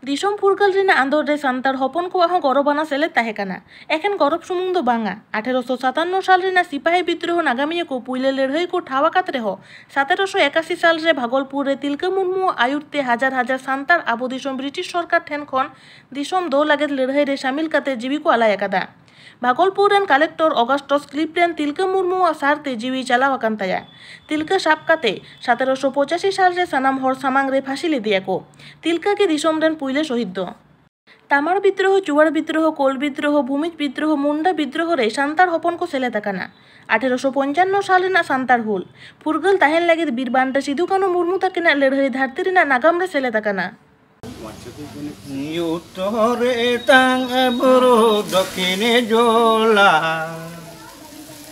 ᱫᱤᱥᱚᱢ ᱯᱷᱩᱨᱜᱟᱹᱞ ᱨᱮᱱᱟᱜ ᱟᱸᱫᱳᱲ ᱨᱮ ᱥᱟᱱᱛᱟᱲ ᱦᱚᱯᱚᱱ ᱠᱚᱣᱟᱜ ᱦᱚᱸ ᱜᱚᱨᱚᱵᱟᱱᱟ ᱥᱮᱞᱮᱫ ᱛᱟᱦᱮᱸ ᱠᱟᱱᱟ᱾ ᱮᱠᱷᱮᱱ ᱜᱚᱨᱚᱵ ᱥᱩᱢᱩᱝ ᱫᱚ ᱵᱟᱝᱟ, ᱟᱴᱷᱮᱨᱚᱥᱚ ᱥᱟᱛᱟᱱᱱᱚ ᱥᱟᱞ ᱨᱮᱱᱟᱜ ᱥᱤᱯᱟᱦᱤ ᱵᱤᱫᱽᱨᱳᱦᱚ ᱱᱟᱜᱟᱢᱤᱭᱟᱹ ᱠᱚ ᱯᱩᱭᱞᱟᱹ ᱞᱟᱹᱲᱦᱟᱹᱭ ᱠᱚ ᱴᱷᱟᱶ ᱟᱠᱟᱫ ᱨᱮᱦᱚᱸ, ᱥᱟᱛᱮᱨᱚᱥᱚ ᱮᱠᱟᱥᱤ ᱥᱟᱞ ᱨᱮ ᱵᱷᱟᱜᱚᱞᱯᱩᱨ ᱨᱮ ᱛᱤᱞᱠᱟᱹ ᱢᱩᱨᱢᱩᱣᱟᱜ ᱟᱭᱩᱨ ᱛᱮ ᱦᱟᱡᱟᱨ ᱦᱟᱡᱟᱨ ᱥᱟᱱᱛᱟᱲ ᱟᱵᱚ ᱫᱤᱥᱚᱢ ᱵᱨᱤᱴᱤᱥ ᱥᱚᱨᱠᱟᱨ ᱴᱷᱮᱱ ᱠᱷᱚᱱ ᱫᱤᱥᱚᱢ ᱫᱚ ᱞᱟᱹᱜᱤᱫ ᱞᱟᱹᱲᱦᱟᱹᱭ ᱨᱮ ᱥᱟᱢᱤᱞ ᱠᱟᱛᱮ ᱡᱤᱣᱤ ᱠᱚ ᱟᱞᱟᱭ ᱟᱠᱟᱫᱟ᱾ ᱵᱷᱟᱜᱚᱞᱯᱩᱨ ᱨᱮᱱ ᱠᱟᱞᱮᱠᱴᱚᱨ ᱚᱜᱟᱥᱴᱚᱥ ᱠᱞᱤᱯ ᱨᱮᱱ ᱛᱤᱞᱠᱟᱹ ᱢᱩᱨᱢᱩᱣᱟᱜ ᱥᱟᱨ ᱛᱮ ᱡᱤᱣᱤ ᱪᱟᱞᱟᱣ ᱟᱠᱟᱱ ᱛᱟᱭᱟ᱾ ᱛᱤᱞᱠᱟᱹ ᱥᱟᱵ ᱠᱟᱛᱮ ᱥᱟᱛᱮᱨᱚᱥᱚ ᱯᱚᱸᱪᱟᱥᱤ ᱥᱟᱞ ᱨᱮ ᱥᱟᱱᱟᱢ ᱦᱚᱲ ᱥᱟᱢᱟᱝ ᱨᱮ ᱯᱷᱟᱹᱥᱤ ᱞᱮᱫᱮᱭᱟ ᱠᱚ᱾ ᱛᱤᱞᱠᱟᱹ ᱜᱮ ᱫᱤᱥᱚᱢ ᱨᱮᱱ ᱯᱩᱭᱞᱟᱹ ᱥᱚᱦᱤᱫ ᱫᱚ᱾ ᱛᱟᱢᱟᱲ ᱵᱤᱫᱽᱨᱳᱦᱚ, ᱪᱩᱣᱟᱲ ᱵᱤᱫᱽᱨᱳᱦᱚ, ᱠᱳᱞ ᱵᱤᱫᱽᱨᱳᱦᱚ, ᱵᱷᱩᱢᱤᱡᱽ ᱵᱤᱫᱽᱨᱳᱦᱚ, ᱢᱩᱱᱰᱟ ᱵᱤᱫᱽᱨᱳᱦᱚ ᱨᱮ ᱥᱟᱱᱛᱟᱲ ᱦᱚᱯᱚᱱ ᱠᱚ ᱥᱮᱞᱮᱫ ᱟᱠᱟᱱᱟ᱾ ᱟᱴᱷᱮᱨᱚᱥᱚ ᱯᱚᱧᱪᱟᱱᱱᱚ ᱥᱟᱞ ᱨᱮᱱᱟᱜ ᱥᱟᱱᱛᱟᱲ ᱦᱩᱞ᱾ ᱯᱷᱩᱨᱜᱟᱹᱞ ᱛᱟᱦᱮᱱ ᱞᱟᱹᱜᱤᱫ ᱵᱤᱨ ᱵᱟᱱᱴᱟ ᱥᱤᱫᱩ ᱠᱟᱹᱱᱦᱩ ᱢᱩᱨᱢᱩ ᱛᱟᱹᱠᱤᱱᱟᱜ ᱞᱟᱹᱲᱦᱟᱹᱭ ᱫᱷᱟᱹᱨᱛᱤ ᱨᱮᱱᱟᱜ ᱱᱟᱜᱟᱢ ᱨᱮ ᱥᱮᱞᱮᱫ ᱟᱠᱟᱱᱟ᱾ ᱩᱛᱛᱚᱨᱮ ᱛᱟᱝ ᱵᱩᱨᱩ ᱫᱚᱠᱷᱤᱱᱮ ᱡᱚᱞᱟ,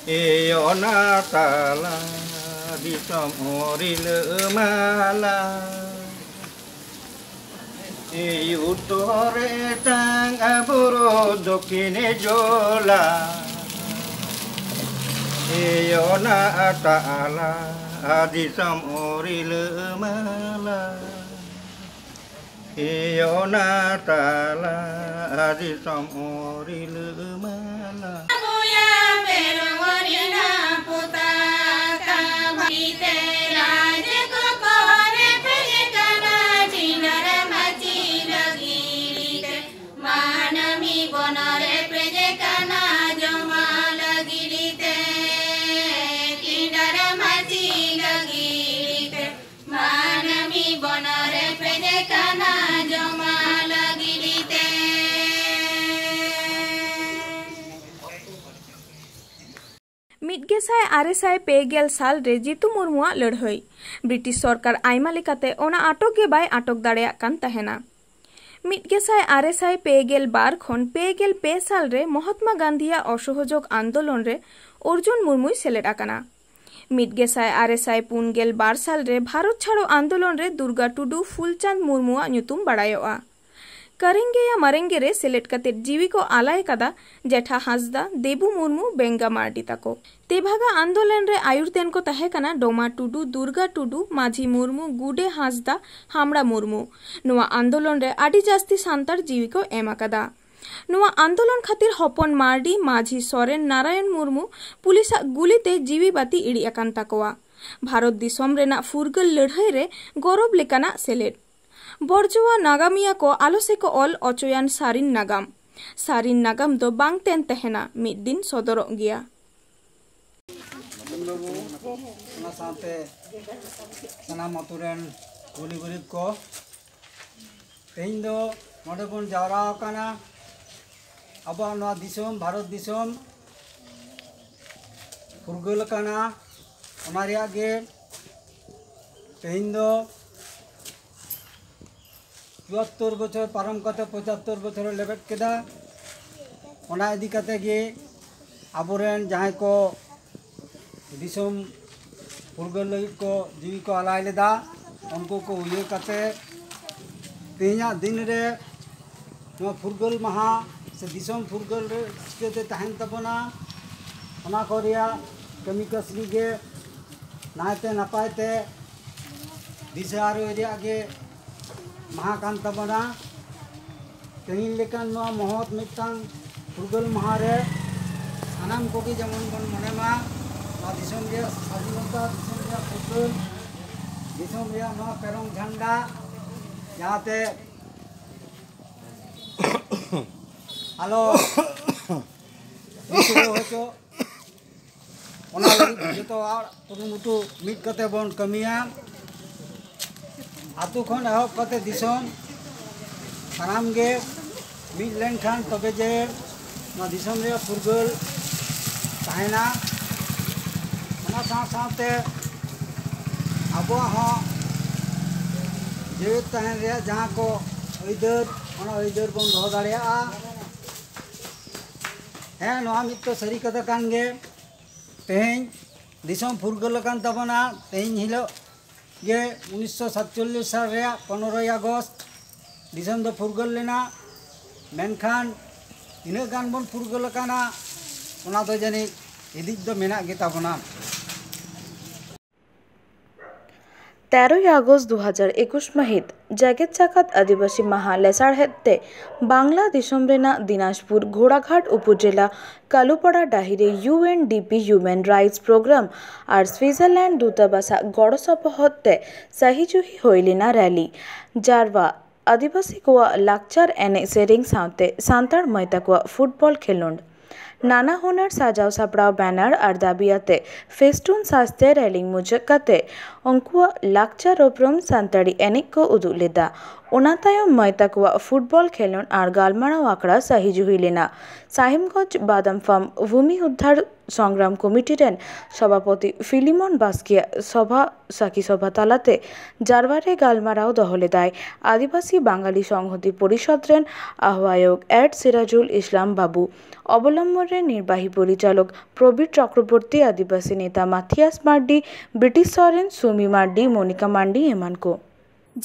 ᱮ ᱚᱱᱟ ᱛᱟᱞᱟ ᱫᱤᱥᱚᱢ ᱨᱤᱞᱟᱹᱢᱟᱞᱟ᱾ ᱮ ᱩᱛᱛᱚᱨᱮ ᱛᱟᱝ ᱵᱩᱨᱩ ᱫᱚᱠᱷᱤᱱᱮ ᱡᱚᱞᱟ, ᱮ ᱚᱱᱟ ᱛᱟᱞᱟ ᱫᱤᱥᱚᱢ ᱨᱤᱞᱟᱹᱢᱟᱞᱟ᱾ ᱮ ᱚᱱᱟ ᱛᱟᱞᱟ ᱫᱤᱥᱚᱢ ᱨᱤᱞᱟᱹᱢᱟᱞᱟ᱾ ᱢᱤᱫ ᱜᱮᱥᱟᱭ ᱟᱨᱮ ᱥᱟᱭ ᱯᱮ ᱜᱮᱞ ᱥᱟᱞ ᱨᱮ ᱡᱤᱛᱩ ᱢᱩᱨᱢᱩᱣᱟᱜ ᱞᱟᱹᱲᱦᱟᱹᱭ᱾ ᱵᱨᱤᱴᱤᱥ ᱥᱚᱨᱠᱟᱨ ᱟᱭᱢᱟ ᱞᱮᱠᱟᱛᱮ ᱚᱱᱟ ᱟᱴᱚᱠ ᱜᱮ ᱵᱟᱭ ᱟᱴᱚᱠ ᱫᱟᱲᱮᱭᱟᱜ ᱠᱟᱱ ᱛᱟᱦᱮᱱᱟ᱾ ᱢᱤᱫ ᱜᱮᱥᱟᱭ ᱟᱨᱮ ᱥᱟᱭ ᱯᱮ ᱜᱮᱞ ᱵᱟᱨ ᱠᱷᱚᱱ ᱯᱮ ᱜᱮᱞ ᱯᱮ ᱥᱟᱞ ᱨᱮ ᱢᱚᱦᱟᱛᱢᱟ ᱜᱟᱱᱫᱷᱤᱭᱟᱜ ᱚᱥᱚᱦᱚᱡᱳᱜᱽ ᱟᱱᱫᱳᱞᱚᱱ ᱨᱮ ᱚᱨᱡᱩᱱ ᱢᱩᱨᱢᱩᱭ ᱥᱮᱞᱮᱫ ᱟᱠᱟᱱᱟ᱾ ᱢᱤᱫ ᱜᱮᱥᱟᱭ ᱟᱨᱮ ᱥᱟᱭ ᱯᱩᱱ ᱜᱮᱞ ᱵᱟᱨ ᱥᱟᱞ ᱨᱮ ᱵᱷᱟᱨᱚᱛ ᱪᱷᱟᱲᱚ ᱟᱱᱫᱳᱞᱚᱱ ᱨᱮ ᱫᱩᱨᱜᱟ ᱴᱩᱰᱩ, ᱯᱷᱩᱞᱪᱟᱸᱫᱽ ᱢᱩᱨᱢᱩᱣᱟᱜ ᱧᱩᱛᱩᱢ ᱵᱟᱲᱟᱭᱚᱜᱼᱟ᱾ ᱠᱟᱨᱮᱝᱜᱮᱭᱟ ᱢᱟᱨᱮᱝᱜᱮ ᱨᱮ ᱥᱮᱞᱮᱫ ᱠᱟᱛᱮ ᱡᱤᱣᱤ ᱠᱚ ᱟᱞᱟᱭ ᱠᱟᱫᱟ ᱡᱮᱴᱷᱟ ᱦᱟᱸᱥᱫᱟ, ᱫᱮᱵᱩ ᱢᱩᱨᱢᱩ, ᱵᱮᱝᱜᱟ ᱢᱟᱨᱰᱤ ᱛᱟᱠᱚ᱾ ᱛᱮᱵᱷᱟᱜᱟ ᱟᱱᱫᱳᱞᱚᱱ ᱨᱮ ᱟᱭᱩᱨ ᱛᱮᱱ ᱠᱚ ᱛᱟᱦᱮᱸ ᱠᱟᱱᱟ ᱰᱚᱢᱟ ᱴᱩᱰᱩ, ᱫᱩᱨᱜᱟ ᱴᱩᱰᱩ, ᱢᱟᱹᱡᱷᱤ ᱢᱩᱨᱢᱩ, ᱜᱩᱰᱮ ᱦᱟᱸᱥᱫᱟ, ᱦᱟᱢᱲᱟ ᱢᱩᱨᱢᱩ᱾ ᱱᱚᱣᱟ ᱟᱱᱫᱳᱞᱚᱱ ᱨᱮ ᱟᱹᱰᱤ ᱡᱟᱹᱥᱛᱤ ᱥᱟᱱᱛᱟᱲ ᱡᱤᱣᱤ ᱠᱚ ᱮᱢ ᱟᱠᱟᱫᱟ᱾ ᱱᱚᱣᱟ ᱟᱱᱫᱳᱞᱚᱱ ᱠᱷᱟᱹᱛᱤᱨ ᱦᱚᱯᱚᱱ ᱢᱟᱨᱰᱤ, ᱢᱟᱹᱡᱷᱤ ᱥᱚᱨᱮᱱ, ᱱᱟᱨᱟᱭᱚᱱ ᱢᱩᱨᱢᱩ ᱯᱩᱞᱤᱥᱟᱜ ᱜᱩᱞᱤ ᱛᱮ ᱡᱤᱣᱤ ᱵᱟᱹᱛᱤ ᱤᱲᱤᱡ ᱟᱠᱟᱱ ᱛᱟᱠᱚᱣᱟ᱾ ᱵᱷᱟᱨᱚᱛ ᱫᱤᱥᱚᱢ ᱨᱮᱱᱟᱜ ᱯᱷᱩᱨᱜᱟᱹᱞ ᱞᱟᱹᱲᱦᱟᱹᱭ ᱨᱮ ᱜᱚᱨᱚᱵᱽ ᱞᱮᱠᱟᱱᱟᱜ ᱥᱮᱞᱮᱫ᱾ ᱵᱚᱨᱡᱚᱣᱟ ᱱᱟᱜᱟᱢᱤᱭᱟᱹ ᱠᱚ ᱟᱞᱚ ᱥᱮᱠᱚ ᱚᱞ ᱚᱪᱚᱭᱟᱱ ᱥᱟᱹᱨᱤᱱ ᱱᱟᱜᱟᱢ᱾ ᱥᱟᱹᱨᱤᱱ ᱱᱟᱜᱟᱢ ᱫᱚ ᱵᱟᱝ ᱛᱮᱱ ᱛᱟᱦᱮᱱᱟ, ᱢᱤᱫ ᱫᱤᱱ ᱥᱚᱫᱚᱨᱚᱜ ᱜᱮᱭᱟ᱾ ᱚᱱᱟ ᱥᱟᱶᱛᱮ ᱥᱟᱱᱟᱢ ᱟᱛᱳ ᱨᱮᱱ ᱜᱩᱱᱤ ᱜᱩᱨᱤᱵ ᱠᱚ, ᱛᱮᱦᱮᱧ ᱫᱚ ᱱᱚᱰᱮ ᱵᱚᱱ ᱡᱟᱣᱨᱟ ᱟᱠᱟᱱᱟ ᱟᱵᱚᱣᱟᱜ ᱱᱚᱣᱟ ᱫᱤᱥᱚᱢ, ᱵᱷᱟᱨᱚᱛ ᱫᱤᱥᱚᱢ ᱯᱷᱩᱨᱜᱟᱹᱞ ᱟᱠᱟᱱᱟ᱾ ᱚᱱᱟ ᱨᱮᱭᱟᱜ ᱜᱮ ᱛᱮᱦᱮᱧ ᱫᱚ ᱪᱩᱣᱟᱛᱛᱳᱨ ᱵᱚᱪᱷᱚᱨ ᱯᱟᱨᱚᱢ ᱠᱟᱛᱮ ᱯᱚᱸᱪᱟᱛᱛᱳᱨ ᱵᱚᱪᱷᱚᱨᱮ ᱞᱮᱵᱮᱫ ᱠᱮᱫᱟ᱾ ᱚᱱᱟ ᱤᱫᱤ ᱠᱟᱛᱮ ᱜᱮ ᱟᱵᱚᱨᱮᱱ ᱡᱟᱦᱟᱸᱭ ᱠᱚ ᱫᱤᱥᱚᱢ ᱯᱷᱩᱨᱜᱟᱹᱞ ᱞᱟᱹᱜᱤᱫ ᱠᱚ ᱡᱤᱣᱤ ᱠᱚ ᱟᱞᱟᱭ ᱞᱮᱫᱟ, ᱩᱱᱠᱩ ᱠᱚ ᱩᱭᱦᱟᱹᱨ ᱠᱟᱛᱮ ᱛᱮᱦᱮᱧᱟᱜ ᱫᱤᱱ ᱨᱮ ᱱᱚᱣᱟ ᱯᱷᱩᱨᱜᱟᱹᱞ ᱢᱟᱦᱟ ᱥᱮ ᱫᱤᱥᱚᱢ ᱯᱷᱩᱨᱜᱟᱹᱞ ᱨᱮ ᱪᱤᱠᱟᱹᱛᱮ ᱛᱟᱦᱮᱱ ᱛᱟᱵᱚᱱᱟ, ᱚᱱᱟ ᱠᱚ ᱨᱮᱭᱟᱜ ᱠᱟᱹᱢᱤ ᱠᱟᱹᱥᱱᱤ ᱜᱮ ᱱᱟᱭᱛᱮ ᱱᱟᱯᱟᱭ ᱛᱮ ᱫᱤᱥᱟᱹ ᱟᱹᱨᱩ ᱨᱮᱭᱟᱜ ᱜᱮ ᱢᱟᱦᱟ ᱠᱟᱱ ᱛᱟᱵᱚᱱᱟ᱾ ᱛᱮᱦᱮᱧ ᱞᱮᱠᱟᱱ ᱱᱚᱣᱟ ᱢᱚᱦᱚᱛ ᱢᱤᱫᱴᱟᱝ ᱯᱷᱩᱨᱜᱟᱹᱞ ᱢᱟᱦᱟ ᱨᱮ ᱥᱟᱱᱟᱢ ᱠᱚᱜᱮ ᱡᱮᱢᱚᱱ ᱵᱚᱱ ᱢᱚᱱᱮ ᱢᱟ, ᱱᱚᱣᱟ ᱫᱤᱥᱚᱢ ᱨᱮᱭᱟᱜ ᱥᱟᱫᱷᱤᱱᱚᱛᱟ, ᱫᱤᱥᱚᱢ ᱨᱮᱭᱟᱜ ᱯᱷᱩᱨᱜᱟᱹᱞ, ᱫᱤᱥᱚᱢ ᱨᱮᱭᱟᱜ ᱱᱚᱣᱟ ᱯᱮᱨᱚᱝ ᱡᱷᱟᱱᱰᱟ ᱡᱟᱦᱟᱸᱛᱮ ᱟᱞᱚ ᱫᱩᱥᱟᱹᱣ ᱦᱚᱪᱚ, ᱚᱱᱟ ᱞᱟᱹᱜᱤᱫ ᱡᱚᱛᱚ ᱦᱚᱲ ᱠᱩᱨᱩᱢᱩᱴᱩ ᱢᱤᱫ ᱠᱟᱛᱮ ᱵᱚᱱ ᱠᱟᱹᱢᱤᱭᱟ᱾ ᱟᱛᱳ ᱠᱷᱚᱱ ᱮᱦᱚᱵ ᱠᱟᱛᱮ ᱫᱤᱥᱚᱢ, ᱥᱟᱱᱟᱢ ᱜᱮ ᱢᱤᱫ ᱞᱮᱱᱠᱷᱟᱱ ᱛᱚᱵᱮ ᱡᱮ ᱱᱚᱣᱟ ᱫᱤᱥᱚᱢ ᱨᱮᱭᱟᱜ ᱯᱷᱩᱨᱜᱟᱹᱞ ᱛᱟᱦᱮᱱᱟ᱾ ᱥᱟᱶ ᱥᱟᱶᱛᱮ ᱟᱵᱚᱣᱟᱜ ᱦᱚᱸ ᱡᱮᱣᱮᱫ ᱛᱟᱦᱮᱱ ᱨᱮᱭᱟᱜ ᱡᱟᱦᱟᱸ ᱠᱚ ᱟᱹᱭᱫᱟᱹᱨ, ᱚᱱᱟ ᱟᱹᱭᱫᱟᱹᱨ ᱵᱚᱱ ᱫᱚᱦᱚ ᱫᱟᱲᱮᱭᱟᱜᱼᱟ᱾ ᱦᱮᱸ, ᱱᱚᱣᱟ ᱢᱤᱫ ᱛᱚ ᱥᱟᱹᱨᱤ ᱠᱟᱛᱷᱟ ᱠᱟᱱ ᱜᱮ᱾ ᱛᱮᱦᱮᱧ ᱫᱤᱥᱚᱢ ᱯᱷᱩᱨᱜᱟᱹᱞ ᱟᱠᱟᱱ ᱛᱟᱵᱚᱱᱟ᱾ ᱛᱮᱦᱮᱧ ᱦᱤᱞᱳᱜ ᱜᱮ ᱩᱱᱤᱥᱥᱚ ᱥᱟᱛᱪᱚᱞᱞᱤᱥ ᱥᱟᱞ ᱨᱮᱭᱟᱜ ᱯᱚᱱᱨᱚᱭ ᱟᱜᱚᱥᱴ ᱫᱤᱥᱚᱢ ᱫᱚ ᱯᱷᱩᱨᱜᱟᱹᱞ ᱞᱮᱱᱟ᱾ ᱢᱮᱱᱠᱷᱟᱱ ᱛᱤᱱᱟᱹᱜ ᱜᱟᱱ ᱵᱚᱱ ᱯᱷᱩᱨᱜᱟᱹᱞ ᱟᱠᱟᱱᱟ, ᱚᱱᱟ ᱫᱚ ᱡᱟᱹᱱᱤᱡ ᱤᱫᱤᱡ ᱫᱚ ᱢᱮᱱᱟᱜ ᱜᱮ ᱛᱟᱵᱚᱱᱟ᱾ ᱛᱮᱨᱚᱭ ᱟᱜᱚᱥᱴ ᱫᱩ ᱦᱟᱡᱟᱨ ᱮᱠᱩᱥ ᱢᱟᱹᱦᱤᱛ ᱡᱮᱜᱮᱛ ᱡᱟᱠᱟᱛ ᱟᱹᱫᱤᱵᱟᱹᱥᱤ ᱢᱟᱦᱟ ᱞᱮᱥᱟᱲᱦᱮᱫ ᱛᱮ ᱵᱟᱝᱞᱟ ᱫᱤᱥᱚᱢ ᱨᱮᱱᱟᱜ ᱫᱤᱱᱟᱡᱽᱯᱩᱨ ᱜᱷᱳᱲᱟᱜᱷᱟᱴ ᱩᱯᱚᱡᱮᱞᱟ ᱠᱟᱞᱩᱯᱟᱲᱟ ᱰᱟᱹᱦᱤ ᱨᱮ U N D P human rights programme ᱟᱨ ᱥᱩᱭᱡᱟᱨᱞᱮᱱᱰ ᱫᱩᱛᱟᱵᱟᱥᱟᱜ ᱜᱚᱲᱚ ᱥᱚᱯᱚᱦᱚᱫ ᱛᱮ ᱥᱟᱹᱦᱤᱡᱩᱦᱤ ᱦᱩᱭ ᱞᱮᱱᱟ ᱨᱮᱞᱤ᱾ ᱡᱟᱨᱣᱟ ᱟᱹᱫᱤᱵᱟᱹᱥᱤ ᱠᱚᱣᱟᱜ ᱞᱟᱠᱪᱟᱨ ᱮᱱᱮᱡ ᱥᱮᱨᱮᱧ ᱥᱟᱶᱛᱮ ᱥᱟᱱᱛᱟᱲ ᱢᱟᱹᱭ ᱛᱟᱠᱚᱣᱟᱜ ᱯᱷᱩᱴᱵᱚᱞ ᱠᱷᱮᱞᱳᱰ, ᱱᱟᱱᱟ ᱦᱩᱱᱟᱹᱨ ᱥᱟᱡᱟᱣ ᱥᱟᱯᱲᱟᱣ ᱵᱮᱱᱟᱨ ᱟᱨ ᱫᱟᱹᱵᱤ ᱟᱛᱮ ᱯᱷᱮᱥᱴᱩᱱ ᱥᱟᱡᱽᱛᱮ ᱨᱮᱞᱤᱝ ᱢᱩᱪᱟᱹᱫ ᱠᱟᱛᱮ ᱩᱱᱠᱩᱣᱟᱜ ᱞᱟᱠᱪᱟᱨ ᱩᱯᱨᱩᱢ ᱥᱟᱱᱛᱟᱲᱤ ᱮᱱᱮᱡ ᱠᱚ ᱩᱫᱩᱜ ᱞᱮᱫᱟ᱾ ᱚᱱᱟ ᱛᱟᱭᱚᱢ ᱢᱟᱹᱭ ᱛᱟᱠᱚᱣᱟᱜ ᱯᱷᱩᱴᱵᱚᱞ ᱠᱷᱮᱞᱳᱰ ᱟᱨ ᱜᱟᱞᱢᱟᱨᱟᱣ ᱟᱠᱷᱲᱟ ᱥᱟᱹᱦᱤ ᱡᱩᱦᱤ ᱞᱮᱱᱟ᱾ ᱥᱟᱦᱤᱢᱜᱚᱸᱡᱽ ᱵᱟᱫᱟᱢ ᱯᱷᱟᱨᱢ ᱵᱷᱩᱢᱤ ᱩᱫᱽᱫᱷᱟᱨ ᱥᱚᱝᱜᱨᱟᱢ ᱠᱚᱢᱤᱴᱤ ᱨᱮᱱ ᱥᱚᱵᱷᱟᱯᱚᱛᱤ ᱯᱷᱤᱞᱤᱢᱚᱱ ᱵᱟᱥᱠᱮᱭᱟᱜ ᱥᱚᱵᱷᱟ ᱥᱟᱹᱠᱷᱤ ᱥᱚᱵᱷᱟ ᱛᱟᱞᱟᱛᱮ ᱡᱟᱨᱣᱟ ᱨᱮ ᱜᱟᱞᱢᱟᱨᱟᱣ ᱫᱚᱦᱚ ᱞᱮᱫᱟᱭ ᱟᱹᱫᱤᱵᱟᱹᱥᱤ ᱵᱟᱝᱜᱟᱞᱤ ᱥᱚᱝᱦᱚᱛᱤ ᱯᱚᱨᱤᱥᱚᱫᱽ ᱨᱮᱱ ᱟᱦᱣᱟᱭᱚᱠ ᱮᱰ ᱥᱤᱨᱟᱡᱩᱞ ᱤᱥᱞᱟᱢ ᱵᱟᱵᱩ᱾ ᱚᱵᱚᱞᱚᱢᱵᱚᱱ ᱨᱮ ᱱᱤᱨᱵᱟᱦᱤ ᱯᱚᱨᱤᱪᱟᱞᱚᱠ ᱯᱨᱚᱵᱤᱨ ᱪᱚᱠᱨᱚᱵᱚᱨᱛᱤ, ᱟᱹᱫᱤᱵᱟᱹᱥᱤ ᱱᱮᱛᱟ ᱢᱟᱛᱷᱤᱭᱟᱥ ᱢᱟᱨᱰᱤ, ᱵᱨᱤᱴᱤᱥ ᱥᱚᱨᱮᱱ, ᱥᱩᱢᱤ ᱢᱟᱨᱰᱤ, ᱢᱚᱱᱤᱠᱟ ᱢᱟᱨᱰᱤ ᱮᱢᱟᱱ ᱠᱚ᱾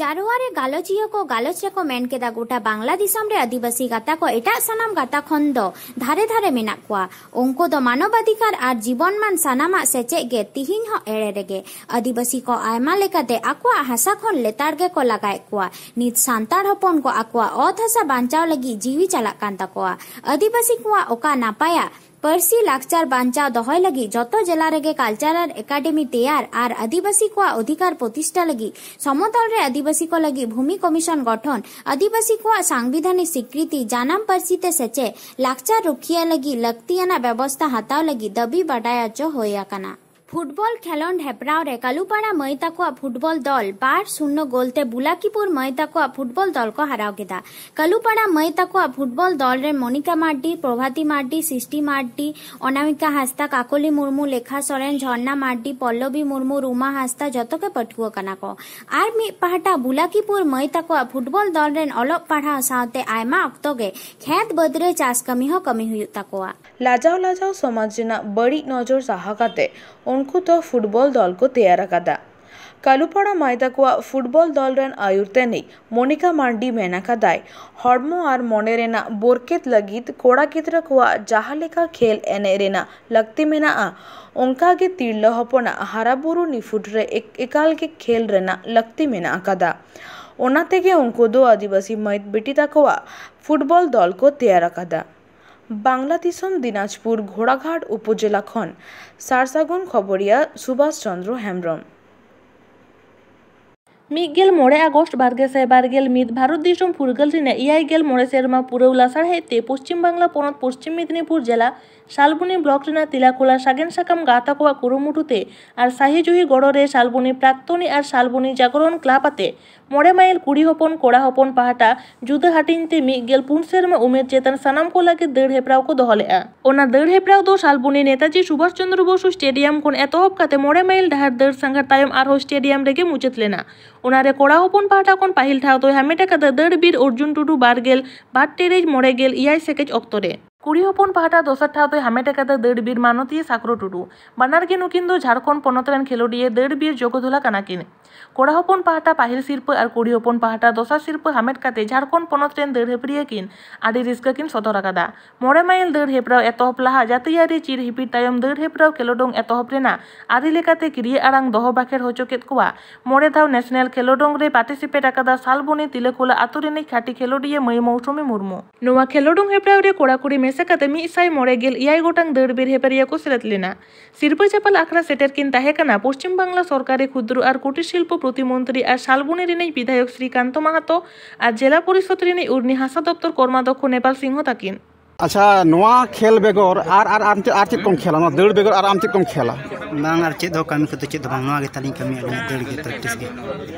ᱡᱟᱨᱣᱟ ᱨᱮ ᱜᱟᱞᱚᱪᱤᱭᱟᱹ ᱠᱚ ᱜᱟᱞᱚᱪ ᱨᱮᱠᱚ ᱢᱮᱱ ᱠᱮᱫᱟ, ᱜᱚᱴᱟ ᱵᱟᱝᱞᱟ ᱫᱤᱥᱚᱢ ᱨᱮ ᱟᱹᱫᱤᱵᱟᱹᱥᱤ ᱜᱟᱛᱟ ᱠᱚ ᱮᱴᱟᱜ ᱥᱟᱱᱟᱢ ᱜᱟᱛᱟ ᱠᱷᱚᱱ ᱫᱚ ᱫᱷᱟᱨᱮ ᱫᱷᱟᱨᱮ ᱢᱮᱱᱟᱜ ᱠᱚᱣᱟ᱾ ᱩᱱᱠᱩ ᱫᱚ ᱢᱟᱱᱚᱵᱟᱫᱷᱤᱠᱟᱨ ᱟᱨ ᱡᱤᱵᱚᱱ ᱢᱟᱱ ᱥᱟᱱᱟᱢᱟᱜ ᱥᱮᱪᱮᱫ ᱜᱮ ᱛᱤᱦᱤᱧ ᱦᱚᱸ ᱮᱲᱮ ᱨᱮᱜᱮ᱾ ᱟᱹᱫᱤᱵᱟᱹᱥᱤ ᱠᱚ ᱟᱭᱢᱟ ᱞᱮᱠᱟᱛᱮ ᱟᱠᱚᱣᱟᱜ ᱦᱟᱥᱟ ᱠᱷᱚᱱ ᱞᱮᱛᱟᱲ ᱜᱮᱠᱚ ᱞᱟᱜᱟᱭᱮᱫ ᱠᱚᱣᱟ᱾ ᱱᱤᱛ ᱥᱟᱱᱛᱟᱲ ᱦᱚᱯᱚᱱ ᱠᱚ ᱟᱠᱚᱣᱟᱜ ᱚᱛ ᱦᱟᱥᱟ ᱵᱟᱧᱪᱟᱣ ᱞᱟᱹᱜᱤᱫ ᱡᱤᱣᱤ ᱪᱟᱞᱟᱜ ᱠᱟᱱ ᱛᱟᱠᱚᱣᱟ᱾ ᱟᱹᱫᱤᱵᱟᱹᱥᱤ ᱠᱚᱣᱟᱜ ᱚᱠᱟ ᱱᱟᱯᱟᱭᱟ ᱯᱟᱹᱨᱥᱤ ᱞᱟᱠᱪᱟᱨ ᱵᱟᱧᱪᱟᱣ ᱫᱚᱦᱚᱭ ᱞᱟᱹᱜᱤᱫ ᱡᱚᱛᱚ ᱡᱮᱞᱟ ᱨᱮᱜᱮ ᱠᱟᱞᱪᱟᱨᱟᱞ ᱮᱠᱟᱰᱮᱢᱤ ᱛᱮᱭᱟᱨ ᱟᱨ ᱟᱹᱫᱤᱵᱟᱹᱥᱤ ᱠᱚᱣᱟᱜ ᱚᱫᱷᱤᱠᱟᱨ ᱯᱨᱚᱛᱤᱥᱴᱷᱟ ᱞᱟᱹᱜᱤᱫ ᱥᱚᱢᱚᱛᱚᱞ ᱨᱮ ᱟᱹᱫᱤᱵᱟᱹᱥᱤ ᱠᱚ ᱞᱟᱹᱜᱤᱫ ᱵᱷᱩᱢᱤ ᱠᱚᱢᱤᱥᱚᱱ ᱜᱚᱴᱷᱚᱱ, ᱟᱹᱫᱤᱵᱟᱹᱥᱤ ᱠᱚᱣᱟᱜ ᱥᱟᱝᱵᱤᱫᱷᱟᱱᱤᱠ ᱥᱤᱠᱨᱤᱛᱤ, ᱡᱟᱱᱟᱢ ᱯᱟᱹᱨᱥᱤ ᱛᱮ ᱥᱮᱪᱮᱫ, ᱞᱟᱠᱪᱟᱨ ᱨᱩᱠᱷᱤᱭᱟᱹ ᱞᱟᱹᱜᱤᱫ ᱞᱟᱹᱠᱛᱤᱭᱟᱱᱟᱜ ᱵᱮᱵᱚᱥᱛᱷᱟ ᱦᱟᱛᱟᱣ ᱞᱟᱹᱜᱤᱫ ᱫᱟᱹᱵᱤ ᱵᱟᱰᱟᱭ ᱦᱚᱪᱚ ᱦᱩᱭ ᱟᱠᱟᱱᱟ᱾ ᱯᱷᱩᱴᱵᱚᱞ ᱠᱷᱮᱞᱚᱸᱰ ᱦᱮᱯᱨᱟᱣ ᱨᱮ ᱠᱟᱞᱩᱯᱟᱲᱟ ᱢᱟᱹᱭ ᱛᱟᱠᱚᱣᱟᱜ ᱯᱷᱩᱴᱵᱚᱞ ᱫᱚᱞ ᱵᱟᱨ ᱥᱩᱱᱱᱚ ᱜᱳᱞ ᱛᱮ ᱵᱩᱞᱟᱠᱤᱯᱩᱨ ᱢᱟᱹᱭ ᱛᱟᱠᱚᱣᱟᱜ ᱯᱷᱩᱴᱵᱚᱞ ᱫᱚᱞ ᱠᱚ ᱦᱟᱨᱟᱣ ᱠᱮᱫᱟ᱾ ᱠᱟᱞᱩᱯᱟᱲᱟ ᱢᱟᱹᱭ ᱛᱟᱠᱚᱣᱟᱜ ᱯᱷᱩᱴᱵᱚᱞ ᱫᱚᱞ ᱨᱮᱱ ᱢᱚᱱᱤᱠᱟ ᱢᱟᱨᱰᱤ, ᱯᱨᱚᱵᱷᱟᱛᱤ ᱢᱟᱨᱰᱤ, ᱥᱤᱥᱴᱤ ᱢᱟᱨᱰᱤ, ᱚᱱᱟᱢᱤᱠᱟ ᱦᱟᱸᱥᱫᱟ, ᱠᱟᱠᱚᱞᱤ ᱢᱩᱨᱢᱩ, ᱞᱮᱠᱷᱟ ᱥᱚᱨᱮᱱ, ᱡᱷᱚᱨᱱᱟ ᱢᱟᱨᱰᱤ, ᱯᱚᱞᱞᱚᱵᱤ ᱢᱩᱨᱢᱩ, ᱨᱩᱢᱟ ᱦᱟᱸᱥᱫᱟ ᱡᱚᱛᱚ ᱜᱮ ᱯᱟᱹᱴᱷᱩᱣᱟᱹ ᱠᱟᱱᱟ ᱠᱚ᱾ ᱟᱨ ᱢᱤᱫ ᱯᱟᱦᱴᱟ ᱵᱩᱞᱟᱠᱤᱯᱩᱨ ᱢᱟᱹᱭ ᱛᱟᱠᱚᱣᱟᱜ ᱯᱷᱩᱴᱵᱚᱞ ᱫᱚᱞ ᱨᱮᱱ ᱚᱞᱚᱜ ᱯᱟᱲᱦᱟᱣ ᱥᱟᱶᱛᱮ ᱟᱭᱢᱟ ᱚᱠᱛᱚ ᱜᱮ ᱠᱷᱮᱛ ᱵᱟᱹᱫᱽ ᱨᱮ ᱪᱟᱥ ᱠᱟᱹᱢᱤ ᱦᱚᱸ ᱠᱟᱹᱢᱤ ᱦᱩᱭᱩᱜ ᱛᱟᱠᱚᱣᱟ᱾ ᱞᱟᱡᱟᱣ ᱞᱟᱡᱟᱣ ᱥᱚᱢᱟᱡᱽ ᱨᱮᱱᱟᱜ ᱵᱟᱹᱲᱤᱡ ᱱᱚᱡᱚᱨ ᱥᱟᱦᱟ ᱠᱟᱛᱮ ᱩᱱᱠᱩ ᱫᱚ ᱯᱷᱩᱴᱵᱚᱞ ᱫᱚᱞ ᱠᱚ ᱛᱮᱭᱟᱨ ᱟᱠᱟᱫᱟ᱾ ᱠᱟᱞᱩᱯᱟᱲᱟ ᱢᱟᱹᱭ ᱛᱟᱠᱚᱣᱟᱜ ᱯᱷᱩᱴᱵᱚᱞ ᱫᱚᱞ ᱨᱮᱱ ᱟᱹᱭᱩᱨ ᱛᱮᱱᱤᱡ ᱢᱚᱱᱤᱠᱟ ᱢᱟᱨᱰᱤ ᱢᱮᱱ ᱟᱠᱟᱫᱟᱭ, ᱦᱚᱲᱢᱚ ᱟᱨ ᱢᱚᱱᱮ ᱨᱮᱱᱟᱜ ᱵᱚᱨᱠᱮᱛ ᱞᱟᱹᱜᱤᱫ ᱠᱚᱲᱟ ᱜᱤᱫᱽᱨᱟᱹ ᱠᱚᱣᱟᱜ ᱡᱟᱦᱟᱸ ᱞᱮᱠᱟ ᱠᱷᱮᱞ ᱮᱱᱮᱡ ᱨᱮᱱᱟᱜ ᱞᱟᱹᱠᱛᱤ ᱢᱮᱱᱟᱜᱼᱟ, ᱚᱱᱠᱟ ᱜᱮ ᱛᱤᱨᱞᱟᱹ ᱦᱚᱯᱚᱱᱟᱜ ᱦᱟᱨᱟ ᱵᱩᱨᱩ ᱱᱤᱯᱷᱩᱴ ᱨᱮ ᱮᱠ-, ᱮᱠᱟᱞ ᱜᱮ ᱠᱷᱮᱞ ᱨᱮᱱᱟᱜ ᱞᱟᱹᱠᱛᱤ ᱢᱮᱱᱟᱜ ᱟᱠᱟᱫᱟ᱾ ᱚᱱᱟ ᱛᱮᱜᱮ ᱩᱱᱠᱩ ᱫᱚ ᱟᱹᱫᱤᱵᱟᱹᱥᱤ ᱢᱟᱹᱭ ᱵᱤᱴᱤ ᱛᱟᱠᱚᱣᱟᱜ ᱯᱷᱩᱴᱵᱚᱞ ᱫᱚᱞ ᱠᱚ ᱛᱮᱭᱟᱨ ᱟᱠᱟᱫᱟ᱾ ᱵᱟᱝᱞᱟ ᱫᱤᱥᱚᱢ ᱫᱤᱱᱟᱡᱽᱯᱩᱨ ᱜᱷᱳᱲᱟᱜᱷᱟᱴ ᱩᱯᱚᱡᱮᱞᱟ ᱠᱷᱚᱱ ᱥᱟᱨᱥᱟᱹᱜᱩᱱ ᱠᱷᱚᱵᱚᱨᱤᱭᱟᱹ ᱥᱩᱵᱷᱟᱥ ᱪᱚᱸᱫᱽᱨᱚ ᱦᱮᱢᱵᱽᱨᱚᱢ᱾ ᱢᱤᱫ ᱜᱮᱞ ᱢᱚᱬᱮ ᱟᱜᱚᱥᱴ ᱵᱟᱨ ᱜᱮᱥᱟᱭ ᱵᱟᱨ ᱜᱮᱞ ᱢᱤᱫ ᱵᱷᱟᱨᱚᱛ ᱫᱤᱥᱚᱢ ᱯᱷᱩᱨᱜᱟᱹᱞ ᱨᱮᱱᱟᱜ ᱮᱭᱟᱭ ᱜᱮᱞ ᱢᱚᱬᱮ ᱥᱮᱨᱢᱟ ᱯᱩᱨᱟᱹᱣ ᱞᱟᱥᱟᱲᱦᱮᱫ ᱛᱮ ᱯᱚᱥᱪᱤᱢ ᱵᱟᱝᱞᱟ ᱯᱚᱱᱚᱛ ᱯᱚᱥᱪᱤᱢ ᱢᱮᱫᱽᱱᱤᱯᱩᱨ ᱡᱮᱞᱟ ᱥᱟᱞᱵᱚᱱᱤ ᱵᱞᱚᱠ ᱨᱮᱱᱟᱜ ᱛᱤᱞᱟᱠᱳᱞᱟ ᱥᱟᱜᱮᱱ ᱥᱟᱠᱟᱢ ᱜᱟᱶᱛᱟ ᱠᱚᱣᱟᱜ ᱠᱩᱨᱩᱢᱩᱴᱩ ᱛᱮ ᱟᱨ ᱥᱟᱹᱦᱤ ᱡᱩᱦᱤ ᱜᱚᱲᱚ ᱨᱮ ᱥᱟᱞᱵᱚᱱᱤ ᱯᱨᱟᱠᱛᱚᱱᱤ ᱟᱨ ᱥᱟᱞᱵᱚᱱᱤ ᱡᱟᱜᱚᱨᱚᱱ ᱠᱞᱟᱵᱽ ᱟᱛᱮ ᱢᱚᱬᱮ ᱢᱟᱭᱤᱞ ᱠᱩᱲᱤ ᱦᱚᱯᱚᱱ ᱠᱚᱲᱟ ᱦᱚᱯᱚᱱ ᱯᱟᱦᱴᱟ ᱡᱩᱫᱟᱹ ᱦᱟᱹᱴᱤᱧ ᱛᱮ ᱢᱤᱫ ᱜᱮᱞ ᱯᱩᱱ ᱥᱮᱨᱢᱟ ᱩᱢᱮᱨ ᱪᱮᱛᱟᱱ ᱥᱟᱱᱟᱢ ᱠᱚ ᱞᱟᱹᱜᱤᱫ ᱫᱟᱹᱲ ᱦᱮᱯᱨᱟᱣ ᱠᱚ ᱫᱚᱦᱚ ᱞᱮᱫᱼᱟ᱾ ᱚᱱᱟ ᱫᱟᱹᱲ ᱦᱮᱯᱨᱟᱣ ᱫᱚ ᱥᱟᱞᱵᱚᱱᱤ ᱱᱮᱛᱟᱡᱤ ᱥᱩᱵᱷᱟᱥ ᱪᱚᱸᱫᱽᱨᱚ ᱵᱚᱥᱩ ᱥᱴᱮᱰᱤᱭᱟᱢ ᱠᱷᱚᱱ ᱮᱛᱚᱦᱚᱵ ᱠᱟᱛᱮ ᱢᱚᱬᱮ ᱢᱟᱭᱤᱞ ᱰᱟᱦᱟᱨ ᱫᱟᱹᱲ ᱥᱟᱸᱜᱷᱟᱨ ᱛᱟᱭᱚᱢ ᱟᱨᱦᱚᱸ ᱥᱴᱮᱰᱤᱭᱟᱢ ᱨᱮᱜᱮ ᱢᱩᱪᱟᱹᱫ ᱞᱮᱱᱟ᱾ ᱚᱱᱟ ᱨᱮ ᱠᱚᱲᱟ ᱦᱚᱯᱚᱱ ᱯᱟᱦᱴᱟ ᱠᱷᱚᱱ ᱯᱟᱹᱦᱤᱞ ᱴᱷᱟᱶ ᱫᱚᱭ ᱦᱟᱢᱮᱴ ᱟᱠᱟᱫᱟ ᱫᱟᱹᱲ ᱵᱤᱨ ᱚᱨᱡᱩᱱ ᱴᱩᱰᱩ ᱵᱟᱨ ᱜᱮᱞ ᱵᱟᱨ ᱴᱤᱲᱤᱡ ᱢᱚᱬᱮ ᱜᱮᱞ ᱮᱭᱟᱭ ᱥᱮᱠᱮᱡ ᱚᱠᱛᱚ ᱨᱮ᱾ ᱠᱩᱲᱤ ᱦᱚᱯᱚᱱ ᱯᱟᱦᱴᱟ ᱫᱚᱥᱟᱨ ᱴᱷᱟᱶ ᱫᱚᱭ ᱦᱟᱢᱮᱴ ᱟᱠᱟᱫᱟ ᱫᱟᱹᱲ ᱵᱤᱨ ᱢᱟᱱᱚᱛᱤᱭᱟᱹ ᱥᱟᱠᱨᱚ ᱴᱩᱰᱩ᱾ ᱵᱟᱱᱟᱨ ᱜᱮ ᱱᱩᱠᱤᱱ ᱫᱚ ᱡᱷᱟᱲᱠᱷᱚᱸᱰ ᱯᱚᱱᱚᱛ ᱨᱮᱱ ᱠᱷᱮᱞᱳᱰᱤᱭᱟᱹ ᱫᱟᱹᱲ ᱵᱤᱨ ᱡᱚᱜᱚᱫᱷᱚᱞᱟ ᱠᱟᱱᱟ ᱠᱤᱱ᱾ ᱠᱚᱲᱟ ᱦᱚᱯᱚᱱ ᱯᱟᱦᱴᱟ ᱯᱟᱹᱦᱤᱞ ᱥᱤᱨᱯᱟᱹ ᱟᱨ ᱠᱩᱲᱤ ᱦᱚᱯᱚᱱ ᱯᱟᱦᱴᱟ ᱫᱚᱥᱟᱨ ᱥᱤᱨᱯᱟᱹ ᱦᱟᱢᱮᱴ ᱠᱟᱛᱮ ᱡᱷᱟᱲᱠᱷᱚᱸᱰ ᱯᱚᱱᱚᱛ ᱨᱮᱱ ᱫᱟᱹᱲ ᱦᱮᱯᱨᱤᱭᱟᱹ ᱠᱤᱱ ᱟᱹᱰᱤ ᱨᱟᱹᱥᱠᱟᱹ ᱠᱤᱱ ᱥᱚᱫᱚᱨ ᱟᱠᱟᱫᱟ᱾ ᱢᱚᱬᱮ ᱢᱟᱭᱤᱞ ᱫᱟᱹᱲ ᱦᱮᱯᱨᱟᱣ ᱮᱛᱚᱦᱚᱵ ᱞᱟᱦᱟ ᱡᱟᱹᱛᱤᱭᱟᱹᱨᱤ ᱪᱤᱨ ᱦᱤᱯᱤᱲ ᱛᱟᱭᱚᱢ ᱫᱟᱹᱲ ᱦᱮᱯᱨᱟᱣ ᱠᱷᱮᱞᱳᱰᱚᱝ ᱮᱛᱚᱦᱚᱵ ᱨᱮᱱᱟᱜ ᱟᱹᱨᱤ ᱞᱮᱠᱟᱛᱮ ᱠᱤᱨᱤᱭᱟᱹ ᱟᱲᱟᱝ ᱫᱚᱦᱚ ᱵᱟᱠᱷᱮᱲ ᱦᱚᱪᱚ ᱠᱮᱫ ᱠᱚᱣᱟ᱾ ᱢᱚᱬᱮ ᱫᱷᱟᱣ ᱱᱮᱥᱱᱟᱞ ᱠᱷᱮᱞᱳᱰᱚᱝ ᱨᱮ ᱯᱟᱨᱴᱤᱥᱤᱯᱮᱴ ᱟᱠᱟᱫᱟ ᱥᱟᱞᱵᱚᱱᱤ ᱛᱤᱞᱟᱹᱠᱳᱞᱟ ᱟᱛᱳ ᱨᱤᱱᱤᱡ ᱠᱷᱟᱹᱴᱤ ᱠᱷᱮᱞᱳᱰᱤᱭᱟᱹ ᱢᱟᱹᱭ ᱢᱳᱣᱥᱩᱢᱤ ᱢᱩᱨᱢᱩ᱾ ᱱᱚᱣᱟ ᱠᱷᱮᱞᱳᱰᱚᱝ ᱦᱮᱯᱨᱟᱣ ᱨᱮ ᱠᱚᱲᱟ ᱠᱩᱲᱤ ᱢᱮᱥᱟ ᱠᱟᱛᱮ ᱢᱤᱫ ᱥᱟᱭ ᱢᱚᱬᱮ ᱜᱮᱞ ᱮᱭᱟᱭ ᱜᱚᱴᱟᱝ ᱫᱟᱹᱲ ᱵᱤᱨ ᱦᱮᱯᱮᱨᱤᱭᱟᱹ ᱠᱚ ᱥᱮᱞᱮᱫ ᱞᱮᱱᱟ᱾ ᱥᱤᱨᱯᱟᱹ ᱪᱟᱯᱟᱞ ᱟᱠᱷᱲᱟ ᱥᱮᱴᱮᱨ ᱠᱤᱱ ᱛᱟᱦᱮᱸ ᱠᱟᱱᱟ ᱯᱚᱥᱪᱤᱢ ᱵᱟᱝᱞᱟ ᱥᱚᱨᱠᱟᱨᱤ ᱠᱷᱩᱫᱨᱚ ᱟᱨ ᱠᱩᱴᱤᱨ ᱥᱤᱞᱯᱚ ᱯᱨᱚᱛᱤᱢᱚᱱᱛᱨᱤ ᱟᱨ ᱥᱟᱞᱵᱚᱱᱤ ᱨᱤᱱᱤᱡ ᱵᱤᱫᱷᱟᱭᱚᱠ ᱥᱨᱤᱠᱟᱱᱛᱚ ᱢᱟᱦᱟᱛᱚ ᱟᱨ ᱡᱮᱞᱟ ᱯᱚᱨᱤᱥᱚᱫ ᱨᱤᱱᱤᱡ ᱩᱨᱱᱤ ᱦᱟᱥᱟ ᱫᱚᱯᱛᱚᱨ ᱠᱚᱨᱢᱟᱫᱷᱚᱠᱠᱷᱚ ᱱᱮᱯᱟᱞ ᱥᱤᱝᱦᱚ ᱛᱟᱹᱠᱤᱱ᱾ ᱟᱪᱪᱷᱟ, ᱱᱚᱣᱟ ᱠᱷᱮᱞ ᱵᱮᱜᱚᱨ ᱟᱨ ᱟᱨ ᱟᱨ ᱪᱮᱫ ᱟᱨ ᱪᱮᱫ ᱠᱚᱢ ᱠᱷᱮᱞᱟ? ᱱᱚᱣᱟ ᱫᱟᱹᱲ ᱵᱮᱜᱚᱨ ᱟᱨ ᱟᱢ ᱪᱮᱫ ᱠᱚᱢ ᱠᱷᱮᱞᱟ? ᱵᱟᱝ, ᱟᱨ ᱪᱮᱫ ᱦᱚᱸ ᱠᱟᱹᱢᱤ ᱠᱚᱫᱚ ᱪᱮᱫ ᱦᱚᱸ ᱵᱟᱝ, ᱱᱚᱣᱟ ᱜᱮ ᱛᱟᱹᱞᱤᱧ ᱠᱟᱹᱢᱤ, ᱟᱹᱞᱤᱧᱟᱜ ᱫᱟᱹᱲ ᱜᱮ, practice ᱜᱮ᱾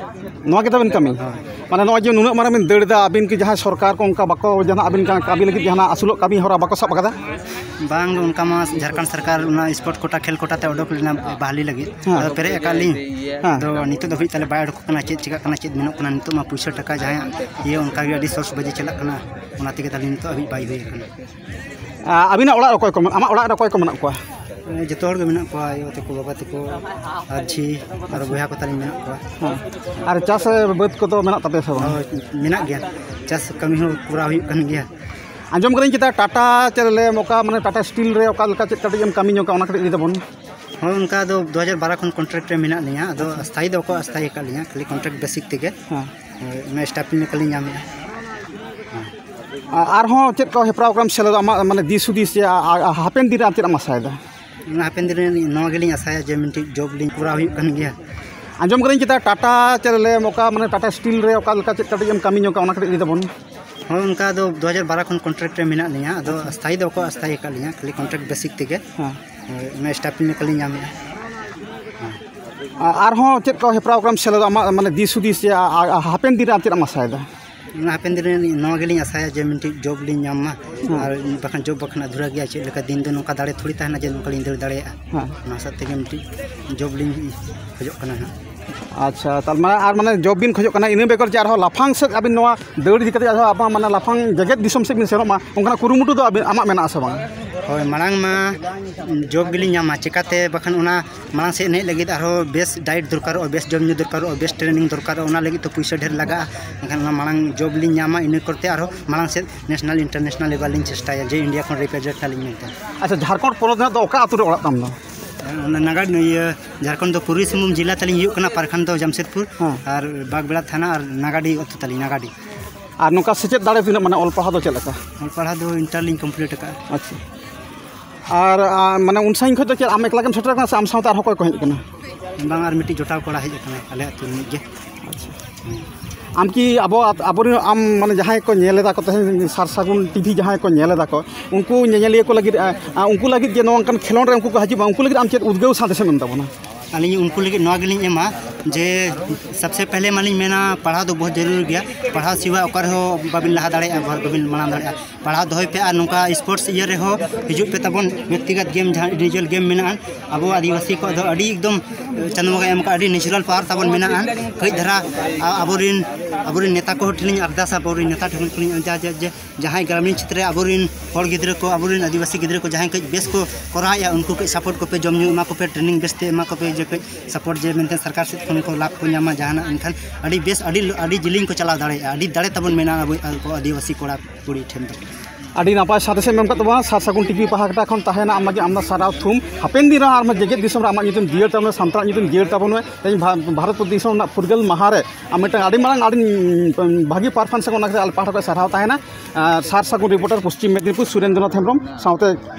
ᱱᱚᱣᱟ ᱜᱮ ᱛᱟᱵᱮᱱ ᱠᱟᱹᱢᱤ? ᱦᱳᱭ᱾ ᱢᱟᱱᱮ ᱱᱚᱜᱼᱚᱭ ᱡᱮ ᱱᱩᱱᱟᱹᱜ ᱢᱟᱨᱟᱝ ᱵᱮᱱ ᱫᱟᱹᱲ ᱮᱫᱟ, ᱟᱹᱵᱤᱱ ᱠᱤ ᱡᱟᱦᱟᱸᱭ ᱥᱚᱨᱠᱟᱨ ᱠᱚ ᱚᱱᱠᱟ ᱵᱟᱠᱚ ᱡᱟᱦᱟᱱᱟᱜ ᱟᱹᱵᱤᱱ ᱠᱟᱹᱢᱤ ᱞᱟᱹᱜᱤᱫ ᱡᱟᱦᱟᱱᱟᱜ ᱟᱹᱥᱩᱞᱚᱜ ᱠᱟᱹᱢᱤ ᱦᱚᱨᱟ ᱵᱟᱠᱚ ᱥᱟᱵ ᱟᱠᱟᱫᱟ? ᱵᱟᱝ, ᱚᱱᱠᱟ ᱢᱟ ᱡᱷᱟᱲᱠᱷᱚᱸᱰ ᱥᱚᱨᱠᱟᱨ ᱚᱱᱟ sport quota ᱠᱷᱮᱞ quota ᱛᱮ ᱚᱰᱚᱠ ᱞᱮᱱᱟ ᱵᱟᱦᱟᱞᱤ ᱞᱟᱹᱜᱤᱫ᱾ ᱦᱮᱸ᱾ ᱟᱫᱚ ᱯᱮᱨᱮᱡ ᱟᱠᱟᱫ ᱞᱤᱧ᱾ ᱦᱮᱸ᱾ ᱟᱫᱚ ᱱᱤᱛᱚᱜ ᱫᱷᱟᱹᱵᱤᱡ ᱛᱟᱞᱮ ᱵᱟᱭ ᱚᱰᱚᱠ ᱠᱟᱱᱟ, ᱪᱮᱫ ᱪᱤᱠᱟᱹᱜ ᱠᱟᱱᱟ, ᱪᱮᱫ ᱵᱟᱹᱱᱩᱜ ᱠᱟᱱᱟ, ᱱᱤᱛᱚᱜ ᱢᱟ ᱯᱩᱭᱥᱟᱹ ᱴᱟᱠᱟ ᱡᱟᱦᱟᱸᱭᱟᱜ ᱤᱭᱟᱹ ᱚᱱᱠᱟ ᱜᱮ ᱟᱹᱰᱤ source ᱵᱟᱡᱮ ᱪᱟᱞᱟᱜ ᱠᱟᱱᱟ, ᱚᱱᱟ ᱛᱮᱜᱮ ᱛᱟᱦᱞᱮ ᱱᱤᱛᱚᱜ ᱦᱟᱹᱵᱤᱡ ᱵᱟᱭ ᱦᱩᱭ ᱟᱠᱟᱱᱟ᱾ ᱟ, ᱟᱹᱵᱤᱱᱟᱜ ᱚᱲᱟᱜ ᱨᱮ ᱚᱠᱚᱭ ᱠᱚ ᱢᱮᱱᱟᱜ, ᱟᱢᱟᱜ ᱚᱲᱟᱜ ᱨᱮ ᱚᱠᱚᱭ ᱠᱚ ᱢᱮᱱᱟᱜ ᱠᱚᱣᱟ? ᱡᱚᱛᱚ ᱦᱚᱲ ᱜᱮ ᱢᱮᱱᱟᱜ ᱠᱚᱣᱟ, ᱟᱭᱳ ᱛᱟᱠᱚ, ᱵᱟᱵᱟ ᱛᱟᱠᱚ ᱟᱨ ᱡᱷᱤ, ᱟᱨ ᱵᱚᱭᱦᱟ ᱠᱚ ᱛᱟᱹᱞᱤᱧ ᱢᱮᱱᱟᱜ ᱠᱚᱣᱟ᱾ ᱦᱮᱸ᱾ ᱟᱨ ᱪᱟᱥ ᱵᱟᱹᱫᱽ ᱠᱚᱫᱚ ᱢᱮᱱᱟᱜ ᱛᱟᱯᱮᱭᱟ ᱥᱮ ᱵᱟᱝ? ᱦᱳᱭ, ᱢᱮᱱᱟᱜ ᱜᱮᱭᱟ, ᱪᱟᱥ ᱠᱟᱹᱢᱤ ᱦᱚᱸ ᱠᱚᱨᱟᱣ ᱦᱩᱭᱩᱜ ᱠᱟᱱ ᱜᱮᱭᱟ᱾ ᱟᱸᱡᱚᱢ ᱠᱟᱹᱫᱟᱹᱧ ᱪᱮᱛᱟ ᱴᱟᱴᱟ ᱪᱮᱫ ᱞᱮ ᱚᱠᱟ ᱢᱟᱱᱮ ᱴᱟᱴᱟ ᱥᱴᱤᱞ ᱨᱮ ᱚᱠᱟ ᱞᱮᱠᱟ ᱪᱮᱫ ᱠᱟᱹᱴᱤᱡ ᱮᱢ ᱠᱟᱹᱢᱤ ᱧᱚᱜᱟ, ᱚᱱᱟ ᱠᱟᱹᱴᱤᱡ ᱞᱟᱹᱭ ᱛᱟᱵᱚᱱ᱾ ᱦᱳᱭ, ᱚᱱᱠᱟ ᱫᱚ ᱫᱩ ᱦᱟᱡᱟᱨ ᱵᱟᱨᱚ ᱠᱷᱚᱱ contract ᱨᱮ ᱢᱮᱱᱟᱜ ᱞᱤᱧᱟ, ᱟᱫᱚ ᱟᱪᱪᱷᱟ᱾ ᱟᱥᱛᱷᱟᱭᱤ ᱫᱚ ᱵᱟᱠᱚ ᱟᱥᱛᱷᱟᱭᱤ ᱟᱠᱟᱫ ᱞᱤᱧᱟ, ᱠᱷᱟᱹᱞᱤ contract basic ᱛᱮᱜᱮ᱾ ᱦᱮᱸ᱾ ᱦᱳᱭ, ᱚᱱᱟ staffing ᱞᱮᱠᱟᱞᱤᱧ ᱧᱟᱢᱮᱫᱼᱟ᱾ ᱦᱮᱸ᱾ ᱟ-, ᱟᱨᱦᱚᱸ ᱪᱮᱫ ᱠᱚ ᱦᱮᱯᱨᱟᱣ ᱠᱚᱨᱮᱢ ᱥᱮᱞᱮᱫᱚᱜᱼᱟ? ᱟᱢᱟᱜ ᱢᱟᱱᱮ ᱫᱤᱥ ᱦᱩᱫᱤᱥ ᱡᱮ ᱟ-, ᱟ-, ᱟ-, ᱦᱟᱯᱮᱱ ᱫᱤᱱ ᱨᱮ ᱟᱢ ᱪᱮᱫ ᱮᱢ ᱟᱥᱟᱭᱮᱫᱟ? ᱚᱱᱟ ᱦᱟᱯᱮᱱ ᱫᱤᱱ ᱨᱮ ᱱᱚᱣᱟ ᱜᱮᱞᱤᱧ ᱟᱥᱟᱭᱟ ᱡᱮ ᱢᱤᱫᱴᱤᱡ job ᱞᱤᱧ ᱠᱚᱨᱟᱣ ᱦᱩᱭᱩᱜ ᱠᱟᱱ ᱜᱮᱭᱟ᱾ ᱟᱸᱡᱚᱢ ᱠᱟᱹᱫᱟᱹᱧ ᱪᱮᱛᱟ ᱴᱟᱴᱟ ᱪᱮᱫ ᱞᱮ ᱚᱠᱟ ᱢᱟᱱᱮ ᱴᱟᱴᱟ ᱥᱴᱤᱞ ᱨᱮ ᱚᱠᱟ ᱞᱮᱠᱟ ᱪᱮᱫ ᱠᱟᱹᱴᱤᱡ ᱮᱢ ᱠᱟᱹᱢᱤ ᱧᱚᱜᱟ, ᱚᱱᱟ ᱠᱟᱹᱴᱤᱡ ᱞᱟᱹᱭ ᱛᱟᱵᱚᱱ᱾ ᱦᱳᱭ, ᱚᱱᱠᱟ ᱫᱚ ᱫᱩ ᱦᱟᱡᱟᱨ ᱵᱟᱨᱚ ᱠᱷᱚᱱ contract ᱨᱮ ᱢᱮᱱᱟᱜ ᱞᱤᱧᱟ, ᱟᱫᱚ ᱟᱪᱪᱷᱟ᱾ ᱟᱥᱛᱷᱟᱭᱤ ᱫᱚ ᱵᱟᱠᱚ ᱟᱥᱛᱷᱟᱭᱤ ᱟᱠᱟᱫ ᱞᱤᱧᱟ, ᱠᱷᱟᱹᱞᱤ contract basic ᱛᱮᱜᱮ᱾ ᱦᱮᱸ᱾ ᱦᱳᱭ, ᱚᱱᱟ staffing ᱞᱮᱠᱟᱞᱤᱧ ᱧᱟᱢᱮᱫᱼᱟ᱾ ᱦᱮᱸ᱾ ᱟ-, ᱟᱨᱦᱚᱸ ᱪᱮᱫ ᱠᱚ ᱦᱮᱯᱨᱟᱣ ᱠᱚᱨᱮᱢ ᱥᱮᱞᱮᱫᱚᱜᱼᱟ? ᱟᱢᱟᱜ ᱢᱟᱱᱮ ᱫᱤᱥ ᱦᱩᱫᱤᱥ ᱡᱮ ᱟ-, ᱟ-, ᱟ-, ᱦᱟᱯᱮᱱ ᱫᱤᱱ ᱨᱮ ᱟᱢ ᱪᱮᱫ ᱮᱢ ᱟᱥᱟᱭᱮᱫᱟ? ᱚᱱᱟ ᱦᱟᱯᱮᱱ ᱫᱤᱱ ᱨᱮ ᱱᱚᱣᱟ ᱜᱮᱞᱤᱧ ᱟᱥᱟᱭᱟ ᱡᱮ ᱢᱤᱫᱴᱤᱡ job ᱞᱤᱧ ᱧᱟᱢ ᱢᱟ, ᱦᱮᱸ᱾ ᱟᱨ ᱵᱟᱠᱷᱟᱱ job ᱵᱟᱠᱷᱟᱱ ᱟᱫᱷᱩᱨᱟ ᱜᱮᱭᱟ, ᱪᱮᱫ ᱞᱮᱠᱟ ᱫᱤᱱ ᱫᱚ ᱱᱚᱝᱠᱟ ᱫᱟᱲᱮ ᱛᱷᱚᱲᱤ ᱛᱟᱦᱮᱱᱟ ᱡᱮ ᱱᱚᱝᱠᱟ ᱞᱤᱧ ᱫᱟᱹᱲ ᱫᱟᱲᱮᱭᱟᱜᱼᱟ᱾ ᱦᱮᱸ᱾ ᱚᱱᱟ ᱦᱤᱥᱟᱹᱵ ᱛᱮᱜᱮ ᱢᱤᱫᱴᱤᱡ job ᱞᱤᱧ ᱠᱷᱚᱡᱚᱜ ᱠᱟᱱᱟ ᱦᱟᱸᱜ᱾ ᱟᱪᱪᱷᱟ, ᱛᱟᱨ ᱢᱟᱱᱮ ᱟᱨ ᱢᱟᱱᱮ job ᱵᱤᱱ ᱠᱷᱚᱡᱚᱜ ᱠᱟᱱᱟ, ᱤᱱᱟᱹ ᱵᱮᱜᱚᱨ ᱡᱮ ᱟᱨᱦᱚᱸ ᱞᱟᱯᱷᱟᱝ ᱥᱮᱫ ᱟᱹᱵᱤᱱ ᱱᱚᱣᱟ ᱫᱟᱹᱲ ᱤᱫᱤ ᱠᱟᱛᱮ ᱟᱨᱦᱚᱸ ᱟᱵᱚ ᱢᱟᱱᱮ ᱞᱟᱯᱷᱟᱝ ᱡᱮᱜᱮᱛ ᱫᱤᱥᱚᱢ ᱥᱮᱫ ᱵᱤᱱ ᱥᱮᱱᱚᱜ ᱢᱟ, ᱚᱱᱠᱟᱱᱟᱜ ᱠᱩᱨᱩᱢᱩᱴᱩ ᱫᱚ ᱟᱹᱵᱤᱱ, ᱟᱢᱟᱜ ᱢᱮᱱᱟᱜᱼᱟ ᱥᱮ ᱵᱟᱝ? ᱦᱳᱭ, ᱢᱟᱲᱟᱝ ᱢᱟ job ᱜᱮᱞᱤᱧ ᱧᱟᱢᱟ, ᱪᱮᱠᱟᱛᱮ ᱵᱟᱠᱷᱟᱱ ᱚᱱᱟ ᱢᱟᱲᱟᱝ ᱥᱮᱫ ᱮᱱᱮᱡ ᱞᱟᱹᱜᱤᱫ ᱟᱨᱦᱚᱸ ᱵᱮᱥ diet ᱫᱚᱨᱠᱟᱨᱚᱜᱼᱟ, ᱵᱮᱥ ᱡᱚᱢ ᱧᱩ ᱫᱚᱨᱠᱟᱨᱚᱜᱼᱟ, ᱵᱮᱥ training ᱫᱚᱨᱠᱟᱨᱚᱜᱼᱟ, ᱚᱱᱟ ᱞᱟᱹᱜᱤᱫ ᱛᱮ ᱯᱩᱭᱥᱟᱹ ᱰᱷᱮᱨ ᱞᱟᱜᱟᱜᱼᱟ᱾ ᱮᱱᱠᱷᱟᱱ ᱚᱱᱟ ᱢᱟᱲᱟᱝ job ᱞᱤᱧ ᱧᱟᱢᱟ, ᱤᱱᱟᱹ ᱠᱚᱨᱛᱮ ᱟᱨᱦᱚᱸ ᱢᱟᱲᱟᱝ ᱥᱮᱫ national international level ᱞᱤᱧ ᱪᱮᱥᱴᱟᱭᱟ ᱡᱮ India ᱠᱷᱚᱱ represent ᱟᱹᱞᱤᱧ ᱢᱮᱱᱛᱮ᱾ ᱟᱪᱪᱷᱟ, ᱡᱷᱟᱲᱠᱷᱚᱸᱰ ᱯᱚᱱᱚᱛ ᱨᱮᱱᱟᱜ ᱫᱚ ᱚᱠᱟ ᱟᱹᱛᱩ ᱨᱮ ᱚᱲᱟᱜ ᱛᱟᱢ ᱫᱚ? ᱚᱱᱟ ᱱᱟᱜᱟᱰ, ᱤᱭᱟᱹ, ᱡᱷᱟᱲᱠᱷᱚᱸᱰ ᱫᱚ ᱯᱩᱨᱵᱤ ᱥᱤᱝᱵᱷᱩᱢ ᱡᱮᱞᱟ ᱛᱟᱹᱞᱤᱧ ᱦᱩᱭᱩᱜ ᱠᱟᱱᱟ, ᱯᱨᱚᱠᱷᱚᱸᱰ ᱫᱚ ᱡᱟᱢᱥᱮᱫᱽᱯᱩᱨ, ᱦᱮᱸ᱾ ᱟᱨ ᱵᱟᱜᱽᱵᱮᱲᱟ ᱛᱷᱟᱱᱟ ᱟᱨ ᱱᱟᱜᱟᱰᱤ ᱟᱹᱛᱩ ᱛᱟᱹᱞᱤᱧ, ᱱᱟᱜᱟᱰᱤ᱾ ᱟᱨ ᱱᱚᱝᱠᱟ ᱥᱮᱪᱮᱫ ᱫᱟᱲᱮ ᱛᱤᱱᱟᱹᱜ, ᱢᱟᱱᱮ ᱚᱞ ᱯᱟᱲᱦᱟᱣ ᱫᱚ ᱪᱮᱫ ᱞᱮᱠᱟ? ᱚᱞ ᱯᱟᱲᱦᱟᱣ ᱫᱚ ᱤᱱᱴᱟᱨ ᱞᱤᱧ complete ᱟᱠᱟᱫᱼᱟ᱾ ᱟᱪᱪᱷᱟ᱾ ᱟᱨ, ᱟ, ᱢᱟᱱᱮ ᱩᱱ ᱥᱟᱺᱜᱤᱧ ᱠᱷᱚᱱ ᱫᱚ ᱪᱮᱫ ᱟᱢ ᱮᱠᱞᱟ ᱜᱮᱢ ᱥᱮᱴᱮᱨ ᱟᱠᱟᱱᱟ ᱥᱮ ᱟᱢ ᱥᱟᱶᱛᱮ ᱟᱨᱦᱚᱸ ᱚᱠᱚᱭ ᱠᱚ ᱦᱮᱡ ᱟᱠᱟᱱᱟ? ᱵᱟᱝ, ᱟᱨ ᱢᱤᱫᱴᱤᱡ ᱡᱚᱴᱟᱣ ᱠᱚᱲᱟ ᱦᱮᱡ ᱟᱠᱟᱱᱟᱭ ᱟᱞᱮ ᱟᱹᱛᱩ ᱨᱤᱱᱤᱡ ᱜᱮ᱾ ᱟᱪᱪᱷᱟ᱾ ᱦᱮᱸ᱾ ᱟᱢ ᱠᱤ ᱟᱵᱚ, ᱟᱵᱚᱨᱮᱱ ᱟᱢ ᱢᱟᱱᱮ ᱡᱟᱦᱟᱸᱭ ᱠᱚ ᱧᱮᱞ ᱮᱫᱟ ᱠᱚ ᱛᱮᱦᱮᱧ ᱥᱟᱨ ᱥᱟᱹᱜᱩᱱ ᱴᱤᱵᱷᱤ ᱡᱟᱦᱟᱸᱭ ᱠᱚ ᱧᱮᱞ ᱮᱫᱟ ᱠᱚ, ᱩᱱᱠᱩ ᱧᱮᱧᱮᱞᱤᱭᱟᱹ ᱠᱚ ᱞᱟᱹᱜᱤᱫ, ᱟ, ᱟ, ᱩᱱᱠᱩ ᱞᱟᱹᱜᱤᱫ ᱡᱮ ᱱᱚᱣᱟ ᱚᱱᱠᱟᱱ ᱠᱷᱮᱞᱳᱰ ᱨᱮ ᱩᱱᱠᱩ ᱠᱚ ᱦᱤᱡᱩᱜ ᱢᱟ, ᱩᱱᱠᱩ ᱞᱟᱹᱜᱤᱫ ᱟᱢ ᱪᱮᱫ ᱩᱫᱽᱜᱟᱹᱣ ᱥᱟᱸᱫᱮᱥᱮᱢ ᱮᱢ ᱛᱟᱵᱚᱱᱟ? ᱟᱹᱞᱤᱧ ᱩᱱᱠᱩ ᱞᱟᱹᱜᱤᱫ ᱱᱚᱣᱟ ᱜᱮᱞᱤᱧ ᱮᱢᱟ ᱡᱮ ᱥᱚᱵᱥᱮ ᱯᱮᱦᱞᱮ ᱢᱟᱞᱤᱧ ᱢᱮᱱᱟ, ᱯᱟᱲᱦᱟᱣ ᱫᱚ ᱵᱚᱦᱩᱛ ᱡᱟᱹᱨᱩᱲ ᱜᱮᱭᱟ᱾ ᱯᱟᱲᱦᱟᱣ ᱥᱤᱣᱟ ᱚᱠᱟ ᱨᱮᱦᱚᱸ ᱵᱟᱵᱤᱱ ᱞᱟᱦᱟ ᱫᱟᱲᱮᱭᱟᱜᱼᱟ, ᱵᱟᱵᱤᱱ ᱢᱟᱲᱟᱝ ᱫᱟᱲᱮᱭᱟᱜᱼᱟ᱾ ᱯᱟᱲᱦᱟᱣ ᱫᱚᱦᱚᱭ ᱯᱮ ᱟᱨ ᱱᱚᱝᱠᱟ ᱥᱯᱳᱨᱴᱥ ᱤᱭᱟᱹ ᱨᱮᱦᱚᱸ ᱦᱤᱡᱩᱜ ᱯᱮ ᱛᱟᱵᱚᱱ᱾ ᱵᱮᱠᱛᱤᱜᱚᱛ ᱜᱮᱢ, ᱡᱟᱦᱟᱸ ᱤᱱᱰᱤᱵᱷᱤᱡᱩᱣᱟᱞ ᱜᱮᱢ ᱢᱮᱱᱟᱜᱼᱟ, ᱟᱵᱚ ᱟᱹᱫᱤᱵᱟᱹᱥᱤ ᱠᱚᱣᱟᱜ ᱫᱚ ᱟᱹᱰᱤ ᱮᱠᱫᱚᱢ ᱪᱟᱸᱫᱳ ᱵᱚᱸᱜᱟᱭ ᱮᱢ ᱟᱠᱟᱫ ᱟᱹᱰᱤ ᱱᱮᱪᱟᱨᱟᱞ ᱯᱟᱣᱟᱨ ᱛᱟᱵᱚᱱ ᱢᱮᱱᱟᱜᱼᱟ᱾ ᱠᱟᱹᱡ ᱫᱷᱟᱨᱟ ᱟ-, ᱟᱵᱚᱨᱮᱱ, ᱟᱵᱚᱨᱮᱱ ᱱᱮᱛᱟ ᱠᱚᱦᱚᱸ ᱴᱷᱮᱱ ᱞᱤᱧ ᱟᱨᱫᱟᱥᱟ, ᱟᱵᱚᱨᱮᱱ ᱱᱮᱛᱟ ᱴᱷᱮᱱ ᱠᱷᱚᱱ ᱞᱤᱧ ᱟᱨᱫᱟᱥᱟ ᱡᱮ, ᱡᱮ ᱡᱟᱦᱟᱸᱭ ᱜᱨᱟᱢᱤᱱ ᱪᱷᱮᱛᱨᱮ ᱟᱵᱚᱨᱮᱱ ᱦᱚᱲ ᱜᱤᱫᱽᱨᱟᱹ ᱠᱚ, ᱟᱵᱚᱨᱮᱱ ᱟᱹᱫᱤᱵᱟᱹᱥᱤ ᱜᱤᱫᱽᱨᱟᱹ ᱠᱚ ᱡᱟᱦᱟᱸᱭ ᱠᱟᱹᱡ ᱵᱮᱥ ᱠᱚ ᱠᱚᱨᱟᱣᱮᱫᱼᱟ, ᱩᱱᱠᱩ ᱠᱟᱹᱡ ᱥᱟᱯᱳᱨᱴ ᱠᱚᱯᱮ, ᱡᱚᱢ ᱧᱩ ᱮᱢᱟ ᱠᱚᱯᱮ, ᱴᱨᱮᱱᱤᱝ ᱵᱮᱥᱛᱮ ᱮᱢᱟ ᱠᱚᱯᱮ, ᱡᱮ ᱠᱟᱹᱡ ᱥᱟᱯᱳᱨᱴ ᱡᱮ ᱢᱮᱱᱛᱮ ᱥᱚᱨᱠᱟᱨ ᱥᱮᱫ ᱠᱷᱚᱱ ᱠᱚ ᱞᱟᱵᱷ ᱠᱚ ᱧᱟᱢᱟ ᱡᱟᱦᱟᱱᱟᱜ, ᱮᱱᱠᱷᱟᱱ ᱟᱹᱰᱤ ᱵᱮᱥ, ᱟᱹᱰᱤ, ᱟᱹᱰᱤ ᱡᱤᱞᱤᱧ ᱠᱚ ᱪᱟᱞᱟᱣ ᱫᱟᱲᱮᱭᱟᱜᱼᱟ᱾ ᱟᱹᱰᱤ ᱫᱟᱲᱮ ᱛᱟᱵᱚᱱ ᱢᱮᱱᱟᱜᱼᱟ ᱟᱵᱚ, ᱟᱵᱚ ᱟᱹᱫᱤᱵᱟᱹᱥᱤ ᱠᱚᱲᱟ ᱠᱩᱲᱤ ᱴᱷᱮᱱ ᱫᱚ᱾ ᱟᱹᱰᱤ ᱱᱟᱯᱟᱭ ᱥᱟᱸᱫᱮᱥ ᱮᱢ ᱮᱢ ᱠᱟᱫ ᱛᱟᱵᱚᱱᱟ ᱥᱟᱨ ᱥᱟᱹᱜᱩᱱ ᱴᱤᱵᱷᱤ ᱯᱟᱦᱴᱟ ᱠᱷᱚᱱ᱾ ᱛᱟᱦᱮᱱᱟ ᱟᱢ ᱞᱟᱹᱜᱤᱫ ᱟᱢᱫᱟ ᱥᱟᱨᱦᱟᱣ ᱛᱷᱩᱢ᱾ ᱦᱟᱯᱮᱱ ᱫᱤᱱ ᱨᱮᱦᱚᱸ ᱟᱨᱦᱚᱸ ᱡᱮᱜᱮᱛ ᱫᱤᱥᱚᱢ ᱨᱮ ᱟᱢᱟᱜ ᱧᱩᱛᱩᱢ ᱡᱤᱭᱟᱹᱲ ᱛᱟᱵᱚᱱ ᱢᱮ, ᱥᱟᱱᱛᱟᱲᱟᱜ ᱧᱩᱛᱩᱢ ᱡᱤᱭᱟᱹᱲ ᱛᱟᱵᱚᱱ ᱢᱮ᱾ ᱛᱮᱦᱮᱧ ᱵᱷᱟ-, ᱵᱷᱟᱨᱚᱛ ᱫᱤᱥᱚᱢ ᱨᱮᱱᱟᱜ ᱯᱷᱩᱨᱜᱟᱹᱞ ᱢᱟᱦᱟ ᱨᱮ ᱟᱢ ᱢᱤᱫᱴᱟᱝ ᱟᱹᱰᱤ ᱢᱟᱨᱟᱝ, ᱟᱹᱰᱤ, ᱩᱸ, ᱵᱷᱟᱹᱜᱤ ᱯᱟᱨᱯᱷᱚᱨᱢᱮᱱᱥ ᱮᱢ, ᱚᱱᱟ ᱠᱷᱟᱹᱛᱤᱨ ᱟᱞᱮ ᱯᱟᱦᱴᱟ ᱠᱷᱚᱱ ᱥᱟᱨᱦᱟᱣ ᱛᱟᱦᱮᱱᱟ᱾ ᱟᱨ ᱥᱟᱨ ᱥᱟᱹᱜᱩᱱ ᱨᱤᱯᱳᱨᱴᱟᱨ ᱯᱚᱥᱪᱤᱢ ᱢᱮᱫᱽᱱᱤᱯᱩᱨ ᱥᱩᱨᱮᱱᱫᱨᱚᱱᱟᱛᱷ ᱦᱮᱢᱵᱨᱚᱢ ᱥᱟᱶᱛᱮ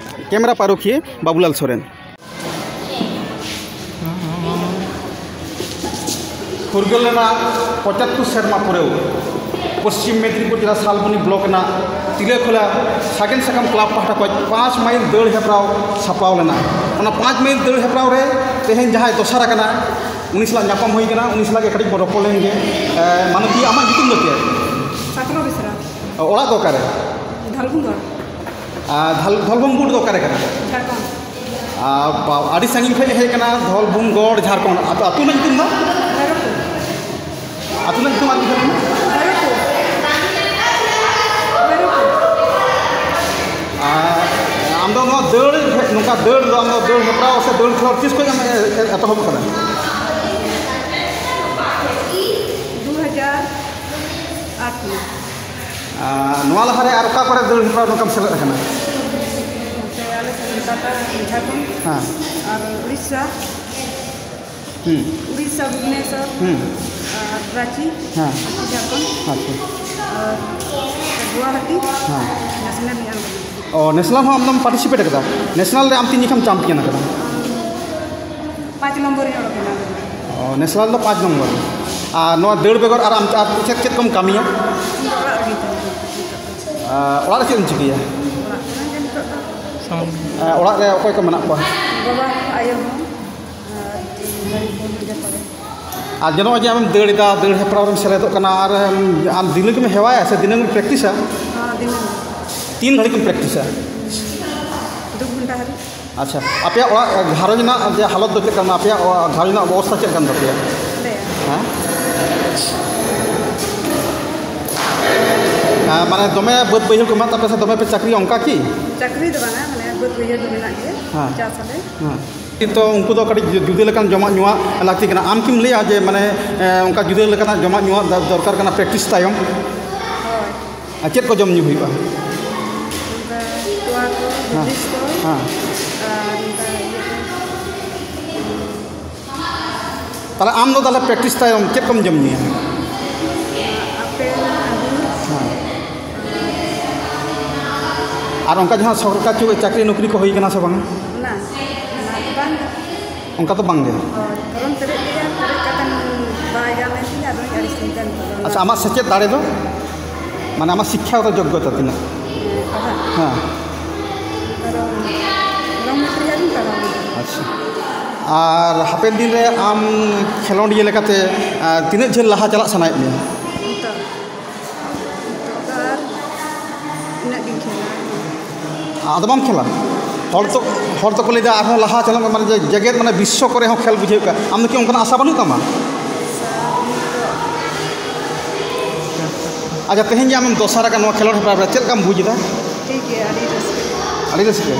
ᱠᱮᱢᱮᱨᱟ ᱯᱟᱹᱨᱩᱠᱷᱤᱭᱟᱹ ᱵᱟᱵᱩᱞᱟᱞ ᱥᱚᱨᱮᱱ᱾ ᱯᱷᱩᱨᱜᱟᱹᱞ ᱨᱮᱱᱟᱜ ᱯᱚᱸᱪᱟᱛᱛᱳᱨ ᱥᱮᱨᱢᱟ ᱯᱩᱨᱟᱹᱣ᱾ ᱯᱚᱥᱪᱤᱢ ᱢᱮᱫᱽᱱᱤᱯᱩᱨ ᱡᱮᱞᱟ ᱥᱟᱞᱵᱚᱱᱤ ᱵᱞᱚᱠ ᱨᱮᱱᱟᱜ ᱛᱤᱞᱟᱹᱠᱷᱳᱞᱟ ᱥᱟᱜᱮᱱ ᱥᱟᱠᱟᱢ ᱠᱞᱟᱵᱽ ᱯᱟᱦᱴᱟ ᱠᱷᱚᱱ ᱯᱟᱸᱪ ᱢᱟᱭᱤᱞ ᱫᱟᱹᱲ ᱦᱮᱯᱨᱟᱣ ᱥᱟᱯᱲᱟᱣ ᱞᱮᱱᱟ᱾ ᱚᱱᱟ ᱯᱟᱸᱪ ᱢᱟᱭᱤᱞ ᱫᱟᱹᱲ ᱦᱮᱯᱨᱟᱣ ᱨᱮ ᱛᱮᱦᱮᱧ ᱡᱟᱦᱟᱸᱭ ᱫᱚᱥᱟᱨ ᱟᱠᱟᱱᱟ, ᱩᱱᱤ ᱥᱟᱞᱟᱜ ᱧᱟᱯᱟᱢ ᱦᱩᱭ ᱠᱟᱱᱟ, ᱩᱱᱤ ᱥᱟᱞᱟᱜ ᱜᱮ ᱠᱟᱹᱴᱤᱡ ᱵᱚᱱ ᱨᱚᱯᱚᱲ ᱞᱮᱱ ᱜᱮ᱾ ᱮ, ᱢᱟᱱᱚᱛᱤᱭᱟᱹ, ᱟᱢᱟᱜ ᱧᱩᱛᱩᱢ ᱫᱚ ᱪᱮᱫ? ᱥᱟᱠᱨᱚ ᱵᱮᱥᱨᱟ᱾ ᱚᱲᱟᱜ ᱫᱚ ᱚᱠᱟᱨᱮ? ᱫᱷᱟᱞᱵᱷᱩᱝᱜᱚᱲ᱾ ᱟᱨ ᱫᱷᱟᱞ-, ᱫᱷᱚᱞᱵᱷᱚᱝᱜᱩᱲ ᱫᱚ ᱚᱠᱟᱨᱮ ᱠᱟᱱᱟ? ᱡᱷᱟᱲᱠᱷᱚᱸᱰ᱾ ᱟᱨ ᱵᱟ-, ᱟᱹᱰᱤ ᱥᱟᱺᱜᱤᱧ ᱠᱷᱚᱱ ᱦᱮᱡ ᱠᱟᱱᱟ, ᱫᱷᱚᱞᱵᱷᱚᱝᱜᱚᱲ, ᱡᱷᱟᱲᱠᱷᱚᱸᱰ᱾ ᱟᱹᱛᱩ, ᱟᱹᱛᱩ ᱨᱮᱱᱟᱜ ᱧᱩᱛᱩᱢ ᱫᱚ? ᱵᱷᱟᱭᱨᱚᱯᱩᱨ᱾ ᱟᱹᱛᱩ ᱨᱮᱱᱟᱜ ᱧᱩᱛᱩᱢ ᱟᱨ ᱢᱤᱫ ᱫᱷᱟᱣ ᱞᱟᱹᱭ ᱢᱮ᱾ ᱵᱷᱟᱭᱨᱚᱯᱩᱨ᱾ ᱵᱷᱟᱭᱨᱚᱯᱩᱨ᱾ ᱟᱨ ᱟᱢ ᱫᱚ ᱱᱚᱣᱟ ᱫᱟᱹᱲ, ᱱᱚᱝᱠᱟ ᱫᱟᱹᱲ ᱫᱚ, ᱟᱢ ᱫᱚ ᱫᱟᱹᱲ ᱦᱮᱯᱨᱟᱣ ᱥᱮ ᱫᱟᱹᱲ ᱠᱷᱮᱞᱳᱰ ᱛᱤᱥ ᱠᱷᱚᱱ ᱮᱢ ᱮ-, ᱮ-, ᱮᱛᱚᱦᱚᱵ ᱟᱠᱟᱫᱟ? ᱫᱩ ᱦᱟᱡᱟᱨ ᱟᱴ ᱠᱷᱚᱱᱟᱜ᱾ ᱟᱨ ᱱᱚᱣᱟ ᱞᱟᱦᱟᱨᱮ ᱟᱨ ᱚᱠᱟ ᱠᱚᱨᱮ ᱫᱟᱹᱲ ᱦᱮᱯᱨᱟᱣ ᱱᱚᱝᱠᱟᱢ ᱥᱮᱞᱮᱫ ᱟᱠᱟᱱᱟ? ᱱᱚᱛᱮ ᱟᱞᱮ ᱥᱮᱫ ᱠᱳᱞᱠᱟᱛᱟ, ᱡᱷᱟᱲᱠᱷᱚᱸᱰ ᱦᱮᱸ᱾ ᱟᱨ ᱩᱲᱤᱥᱥᱟ᱾ ᱦᱩᱸ᱾ ᱩᱲᱤᱥᱥᱟ, ᱵᱷᱩᱵᱽᱱᱮᱥᱚᱨ ᱦᱩᱸ᱾ ᱟᱨ ᱨᱟᱸᱪᱤ, ᱦᱮᱸ᱾ ᱡᱷᱟᱲᱠᱷᱚᱸᱰ ᱟᱪᱪᱷᱟ᱾ ᱟᱨ ᱜᱩᱣᱟᱦᱟᱴᱤ ᱦᱮᱸ᱾ ᱱᱮᱥᱱᱟᱞ ᱧᱟᱢ ᱠᱟᱱᱟ᱾ ᱚ, ᱱᱮᱥᱱᱟᱞ ᱦᱚᱸ ᱟᱢᱫᱚᱢ ᱯᱟᱨᱴᱤᱥᱤᱯᱮᱴ ᱟᱠᱟᱫᱟ? ᱱᱮᱥᱱᱟᱞ ᱨᱮ ᱟᱢ ᱛᱤᱱ ᱡᱚᱠᱷᱟᱢ ᱪᱟᱢᱯᱤᱭᱟᱱ ᱟᱠᱟᱫᱟ? ᱯᱟᱸᱪ ᱱᱚᱢᱵᱚᱨ ᱤᱧ ᱚᱰᱚᱠ ᱮᱱᱟ᱾ ᱚ, ᱱᱮᱥᱱᱟᱞ ᱫᱚ ᱯᱟᱸᱪ ᱱᱚᱢᱵᱚᱨ᱾ ᱟᱨ ᱱᱚᱣᱟ ᱫᱟᱹᱲ ᱵᱮᱜᱚᱨ ᱟᱨ ᱟᱢ ᱟᱨ ᱪᱮᱫ ᱪᱮᱫ ᱠᱚᱢ ᱠᱟᱹᱢᱤᱭᱟ? ᱤᱧ ᱫᱚ ᱚᱲᱟᱜ ᱨᱮᱜᱮᱧ ᱛᱟᱦᱮᱱᱟ᱾ ᱟᱨ ᱚᱲᱟᱜ ᱨᱮ ᱪᱮᱫ ᱮᱢ ᱪᱤᱠᱟᱹᱭᱟ? ᱚᱲᱟᱜ ᱠᱚᱨᱮ ᱜᱮ ᱱᱤᱛᱚᱜ ᱫᱚ᱾ ᱟᱨ ᱚᱲᱟᱜ ᱨᱮ ᱚᱠᱚᱭ ᱠᱚ ᱢᱮᱱᱟᱜ ᱠᱚᱣᱟ? ᱵᱟᱵᱟ ᱦᱚᱸ, ᱟᱭᱳ ᱦᱚᱸ, ᱟᱨ ᱤᱧ ᱵᱷᱟᱹᱭ ᱵᱳᱱ ᱡᱚᱛᱚ ᱜᱮ᱾ ᱟᱨ ᱡᱮ ᱱᱚᱜᱼᱚᱭ ᱡᱮ ᱟᱢᱮᱢ ᱫᱟᱹᱲ ᱮᱫᱟ, ᱫᱟᱹᱲ ᱦᱮᱯᱨᱟᱣ ᱨᱮᱢ ᱥᱮᱞᱮᱫᱚᱜ ᱠᱟᱱᱟ, ᱟᱨ ᱟᱢ ᱫᱤᱱᱟᱹᱢ ᱜᱮᱢ ᱦᱮᱣᱟᱭᱟ ᱥᱮ ᱫᱤᱱᱟᱹᱢ ᱜᱮᱢ ᱯᱨᱮᱠᱴᱤᱥᱟ? ᱦᱚᱸ, ᱫᱤᱱᱟᱹᱢ᱾ ᱛᱤᱱ ᱜᱷᱟᱹᱲᱤᱡ ᱮᱢ ᱯᱨᱮᱠᱴᱤᱥᱟ? ᱫᱩ ᱜᱷᱚᱱᱴᱟ ᱦᱟᱹᱵᱤᱡ᱾ ᱟᱪᱪᱷᱟ, ᱟᱯᱮᱭᱟᱜ ᱚᱲᱟᱜ ᱜᱷᱟᱨᱚᱸᱡᱽ ᱨᱮᱱᱟᱜ ᱡᱮ ᱦᱟᱞᱚᱛ ᱫᱚ ᱪᱮᱫ ᱞᱮᱠᱟ ᱢᱮᱱᱟᱜᱼᱟ? ᱟᱯᱮᱭᱟᱜ ᱚᱲᱟᱜ ᱜᱷᱟᱨᱚᱸᱡᱽ ᱨᱮᱱᱟᱜ ᱚᱵᱚᱥᱛᱷᱟ ᱪᱮᱫ ᱞᱮᱠᱟᱱ ᱛᱟᱯᱮᱭᱟ? ᱟᱞᱮᱭᱟᱜ? ᱦᱮᱸ? ᱦᱮᱸ, ᱢᱟᱱᱮ ᱫᱚᱢᱮ ᱵᱟᱹᱫᱽ ᱵᱟᱹᱭᱦᱟᱹᱲ ᱠᱚ ᱢᱮᱱᱟᱜ ᱛᱟᱯᱮᱭᱟ ᱥᱮ ᱫᱚᱢᱮ ᱯᱮ ᱪᱟᱹᱠᱨᱤᱭᱟ, ᱚᱱᱠᱟ ᱠᱤ? ᱪᱟᱹᱠᱨᱤ ᱫᱚ ᱵᱟᱝᱟ, ᱢᱟᱱᱮ ᱵᱟᱹᱫᱽ ᱵᱟᱹᱭᱦᱟᱹᱲ ᱫᱚ ᱢᱮᱱᱟᱜ ᱜᱮᱭᱟ, ᱦᱮᱸ᱾ ᱪᱟᱥ ᱟᱞᱮ᱾ ᱦᱮᱸ᱾ ᱛᱚ ᱩᱱᱠᱩ ᱫᱚ ᱠᱟᱹᱴᱤᱡ ᱡᱩ-, ᱡᱩᱫᱟᱹ ᱞᱮᱠᱟᱱ ᱡᱚᱢᱟᱜ ᱧᱩᱣᱟᱜ ᱞᱟᱹᱠᱛᱤ ᱠᱟᱱᱟ᱾ ᱟᱢ ᱠᱤᱢ ᱞᱟᱹᱭᱟ ᱡᱮ ᱢᱟᱱᱮ, ᱮ, ᱚᱱᱠᱟ ᱡᱩᱫᱟᱹ ᱞᱮᱠᱟᱱᱟᱜ ᱡᱚᱢᱟᱜ ᱧᱩᱣᱟᱜ ᱫᱚ-, ᱫᱚᱨᱠᱟᱨ ᱠᱟᱱᱟ ᱯᱨᱮᱠᱴᱤᱥ ᱛᱟᱭᱚᱢ? ᱦᱳᱭ᱾ ᱟᱨ ᱪᱮᱫ ᱠᱚ ᱡᱚᱢ ᱧᱩ ᱦᱩᱭᱩᱜᱼᱟ? ᱚᱱᱠᱟ ᱛᱚᱣᱟ ᱠᱚ, ᱦᱮᱸ᱾ ᱦᱚᱨᱞᱤᱠᱥ ᱠᱚ, ᱦᱮᱸ᱾ ᱟᱨ ᱚᱱᱠᱟ ᱤᱭᱟᱹ ᱠᱚ᱾ ᱛᱟᱦᱞᱮ ᱟᱢ ᱫᱚ ᱛᱟᱦᱞᱮ ᱯᱨᱮᱠᱴᱤᱥ ᱛᱟᱭᱚᱢ ᱪᱮᱫ ᱠᱚᱢ ᱡᱚᱢ ᱧᱩᱭᱟ? ᱟᱯᱮᱞ, ᱟᱹᱜᱩᱨ᱾ ᱦᱮᱸ᱾ ᱟᱨ ᱚᱱᱠᱟ ᱡᱟᱦᱟᱸ ᱥᱚᱨᱠᱟᱨ ᱪᱩ-, ᱪᱟᱹᱠᱨᱤ ᱱᱚᱠᱨᱤ ᱠᱚ ᱦᱩᱭ ᱠᱟᱱᱟ ᱥᱮ ᱵᱟᱝᱟ? ᱚᱱᱟ, ᱚᱱᱟ ᱫᱚ ᱵᱟᱝ᱾ ᱚᱱᱠᱟ ᱫᱚ ᱵᱟᱝ ᱜᱮ? ᱦᱳᱭ, ᱯᱷᱚᱨᱚᱢ ᱯᱮᱨᱮᱡ ᱠᱮᱫᱟ, ᱯᱮᱨᱮᱡ ᱠᱟᱛᱮ ᱵᱟᱭ ᱜᱟᱱ ᱞᱮᱱ ᱛᱤᱧᱟ, ᱟᱫᱚᱧ ᱟᱹᱲᱤᱥ ᱮᱱ ᱛᱮ ᱱᱤᱛᱚᱜ ᱫᱚ᱾ ᱟᱪᱪᱷᱟ, ᱟᱢᱟᱜ ᱥᱮᱪᱮᱫ ᱫᱟᱲᱮ ᱫᱚ? ᱢᱟᱱᱮ ᱟᱢᱟᱜ ᱥᱤᱠᱠᱷᱟ ᱫᱚ ᱡᱳᱜᱽᱜᱚᱛᱟ ᱛᱤᱱᱟᱹᱜ? ᱯᱟᱲᱦᱟᱜ? ᱦᱮᱸ᱾ ᱟᱨᱚ ᱨᱚᱝ ᱢᱮᱴᱮᱨᱤᱭᱟᱞ ᱤᱧ ᱯᱟᱲᱦᱟᱣ ᱞᱮᱫᱟ᱾ ᱟᱪᱪᱷᱟ᱾ ᱟᱨ ᱦᱟᱯᱮᱱ ᱫᱤᱱ ᱨᱮ ᱟᱢ ᱠᱷᱮᱞᱳᱸᱰᱤᱭᱟᱹ ᱞᱮᱠᱟᱛᱮ, ᱟᱨ ᱛᱤᱱᱟᱹᱜ ᱡᱷᱟᱹᱞ ᱞᱟᱦᱟ ᱪᱟᱞᱟᱜ ᱥᱟᱱᱟᱭᱮᱫ ᱢᱮᱭᱟ? ᱱᱤᱛᱚᱜ, ᱱᱤᱛᱚᱜ ᱫᱚ ᱟᱨ ᱤᱱᱟᱹᱜ ᱜᱤᱧ ᱠᱷᱮᱞᱟ᱾ ᱟᱫᱚ ᱵᱟᱢ ᱠᱷᱮᱞᱟ? ᱦᱚᱲ ᱛᱚ, ᱦᱚᱲ ᱛᱚᱠᱚ ᱞᱟᱹᱭᱫᱟ ᱟᱨᱦᱚᱸ ᱞᱟᱦᱟ ᱪᱟᱞᱟᱜ ᱢᱮ, ᱢᱟᱱᱮ ᱡᱮ ᱡᱮᱜᱮᱛ, ᱢᱟᱱᱮ ᱵᱤᱥᱥᱚ ᱠᱚᱨᱮ ᱦᱚᱸ ᱠᱷᱮᱞ ᱵᱩᱡᱷᱟᱹᱣ ᱠᱟᱜᱼᱟ᱾ ᱟᱢ ᱫᱚ ᱠᱤ ᱚᱱᱠᱟᱱᱟᱜ ᱟᱥᱟ ᱵᱟᱹᱱᱩᱜ ᱛᱟᱢᱟ? ᱟᱪᱪᱷᱟ, ᱛᱮᱦᱮᱧ ᱡᱮ ᱟᱢᱮᱢ ᱫᱚᱥᱟᱨ ᱟᱠᱟᱱ ᱱᱚᱣᱟ ᱠᱷᱮᱞᱳᱸᱰ ᱦᱮᱯᱨᱟᱣ ᱨᱮ ᱪᱮᱫ ᱞᱮᱠᱟᱢ ᱵᱩᱡᱽ ᱮᱫᱟ? ᱴᱷᱤᱠ ᱜᱮᱭᱟ, ᱟᱹᱰᱤ ᱨᱟᱹᱥᱠᱟᱹ᱾ ᱟᱹᱰᱤ ᱨᱟᱹᱥᱠᱟᱹ᱾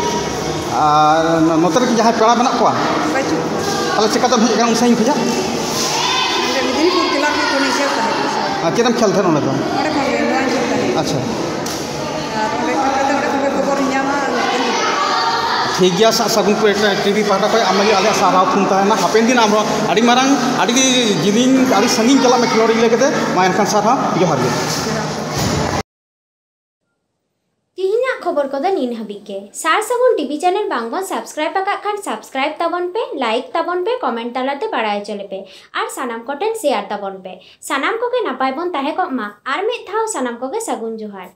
ᱟᱨ ᱱᱚᱛᱮ ᱨᱮ ᱡᱟᱦᱟᱸᱭ ᱯᱮᱲᱟ ᱢᱮᱱᱟᱜ ᱠᱚᱣᱟ? ᱵᱟᱹᱪᱩᱜ ᱠᱚᱣᱟ᱾ ᱛᱟᱦᱞᱮ ᱪᱮᱠᱟᱛᱮᱢ ᱦᱮᱡ ᱟᱠᱟᱱᱟ ᱩᱱ ᱥᱟᱺᱜᱤᱧ ᱠᱷᱚᱱᱟᱜ? ᱱᱚᱰᱮ ᱢᱮᱫᱤᱱᱤᱯᱩᱨ ᱠᱞᱟᱵᱽ ᱨᱮ ᱠᱷᱚᱱᱤᱧ ᱠᱷᱮᱞ ᱛᱟᱦᱮᱸᱫ᱾ ᱟᱨ ᱪᱮᱫ ᱮᱢ ᱠᱷᱮᱞ ᱛᱟᱦᱮᱸᱫ ᱚᱸᱰᱮ ᱫᱚ? ᱚᱸᱰᱮ ᱠᱷᱚᱱ ᱜᱮ, ᱱᱚᱣᱟᱧ ᱠᱷᱮᱞ ᱛᱟᱦᱮᱸᱫ᱾ ᱟᱪᱪᱷᱟ᱾ ᱟᱨ ᱚᱸᱰᱮ ᱠᱷᱚᱱ ᱠᱟᱛᱮ ᱚᱸᱰᱮ ᱠᱷᱚᱱ ᱜᱮ ᱠᱷᱚᱵᱚᱨᱤᱧ ᱧᱟᱢᱟ, ᱟᱨ ᱱᱚᱛᱮᱧ ᱦᱤᱡᱩᱜᱼᱟ᱾ ᱴᱷᱤᱠ ᱜᱮᱭᱟ, ᱥᱟᱜ ᱥᱟᱹᱜᱩᱱ ᱯᱮ-, ᱴᱤᱵᱷᱤ ᱯᱟᱦᱴᱟ ᱠᱷᱚᱱ ᱟᱢ ᱞᱟᱹᱜᱤᱫ ᱟᱞᱮᱭᱟᱜ ᱥᱟᱨᱦᱟᱣ ᱛᱟᱦᱮᱱᱟ᱾ ᱦᱟᱯᱮᱱ ᱫᱤᱱ ᱟᱢ ᱦᱚᱸ ᱟᱹᱰᱤ ᱢᱟᱨᱟᱝ, ᱟᱹᱰᱤ ᱡᱤᱞᱤᱧ, ᱟᱹᱰᱤ ᱥᱟᱺᱜᱤᱧ ᱪᱟᱞᱟᱜ ᱢᱮ ᱠᱷᱮᱞᱳᱰ ᱤᱫᱤ ᱠᱟᱛᱮ᱾ ᱢᱟ ᱮᱱᱠᱷᱟᱱ ᱥᱟᱨᱦᱟᱣ, ᱡᱚᱦᱟᱨ ᱜᱮ᱾ ᱛᱮᱦᱮᱧᱟᱜ ᱠᱷᱚᱵᱚᱨ ᱠᱚᱫᱚ ᱱᱤᱱ ᱦᱟᱹᱵᱤᱡ ᱜᱮ᱾ ᱥᱟᱨ ᱥᱟᱹᱜᱩᱱ ᱴᱤᱵᱷᱤ ᱪᱮᱱᱮᱞ ᱵᱟᱝ ᱵᱚᱱ ᱥᱟᱵᱥᱠᱨᱟᱭᱤᱵ ᱟᱠᱟᱫ ᱠᱷᱟᱱ ᱥᱟᱵᱥᱠᱨᱟᱭᱤᱵ ᱛᱟᱵᱚᱱ ᱯᱮ, ᱞᱟᱭᱤᱠ ᱛᱟᱵᱚᱱ ᱯᱮ, ᱠᱚᱢᱮᱱᱴ ᱛᱟᱞᱟᱛᱮ ᱵᱟᱲᱟᱭ ᱦᱚᱪᱚ ᱞᱮᱯᱮ ᱟᱨ ᱥᱟᱱᱟᱢ ᱠᱚᱴᱷᱮᱱ ᱥᱮᱭᱟᱨ ᱛᱟᱵᱚᱱ ᱯᱮ᱾ ᱥᱟᱱᱟᱢ ᱠᱚᱜᱮ ᱱᱟᱯᱟᱭ ᱵᱚᱱ ᱛᱟᱦᱮᱸ ᱠᱚᱜ ᱢᱟ᱾ ᱟᱨ ᱢᱤᱫ ᱫᱷᱟᱣ ᱥᱟᱱᱟᱢ ᱠᱚᱜᱮ ᱥᱟᱹᱜᱩᱱ ᱡᱚᱦᱟᱨ᱾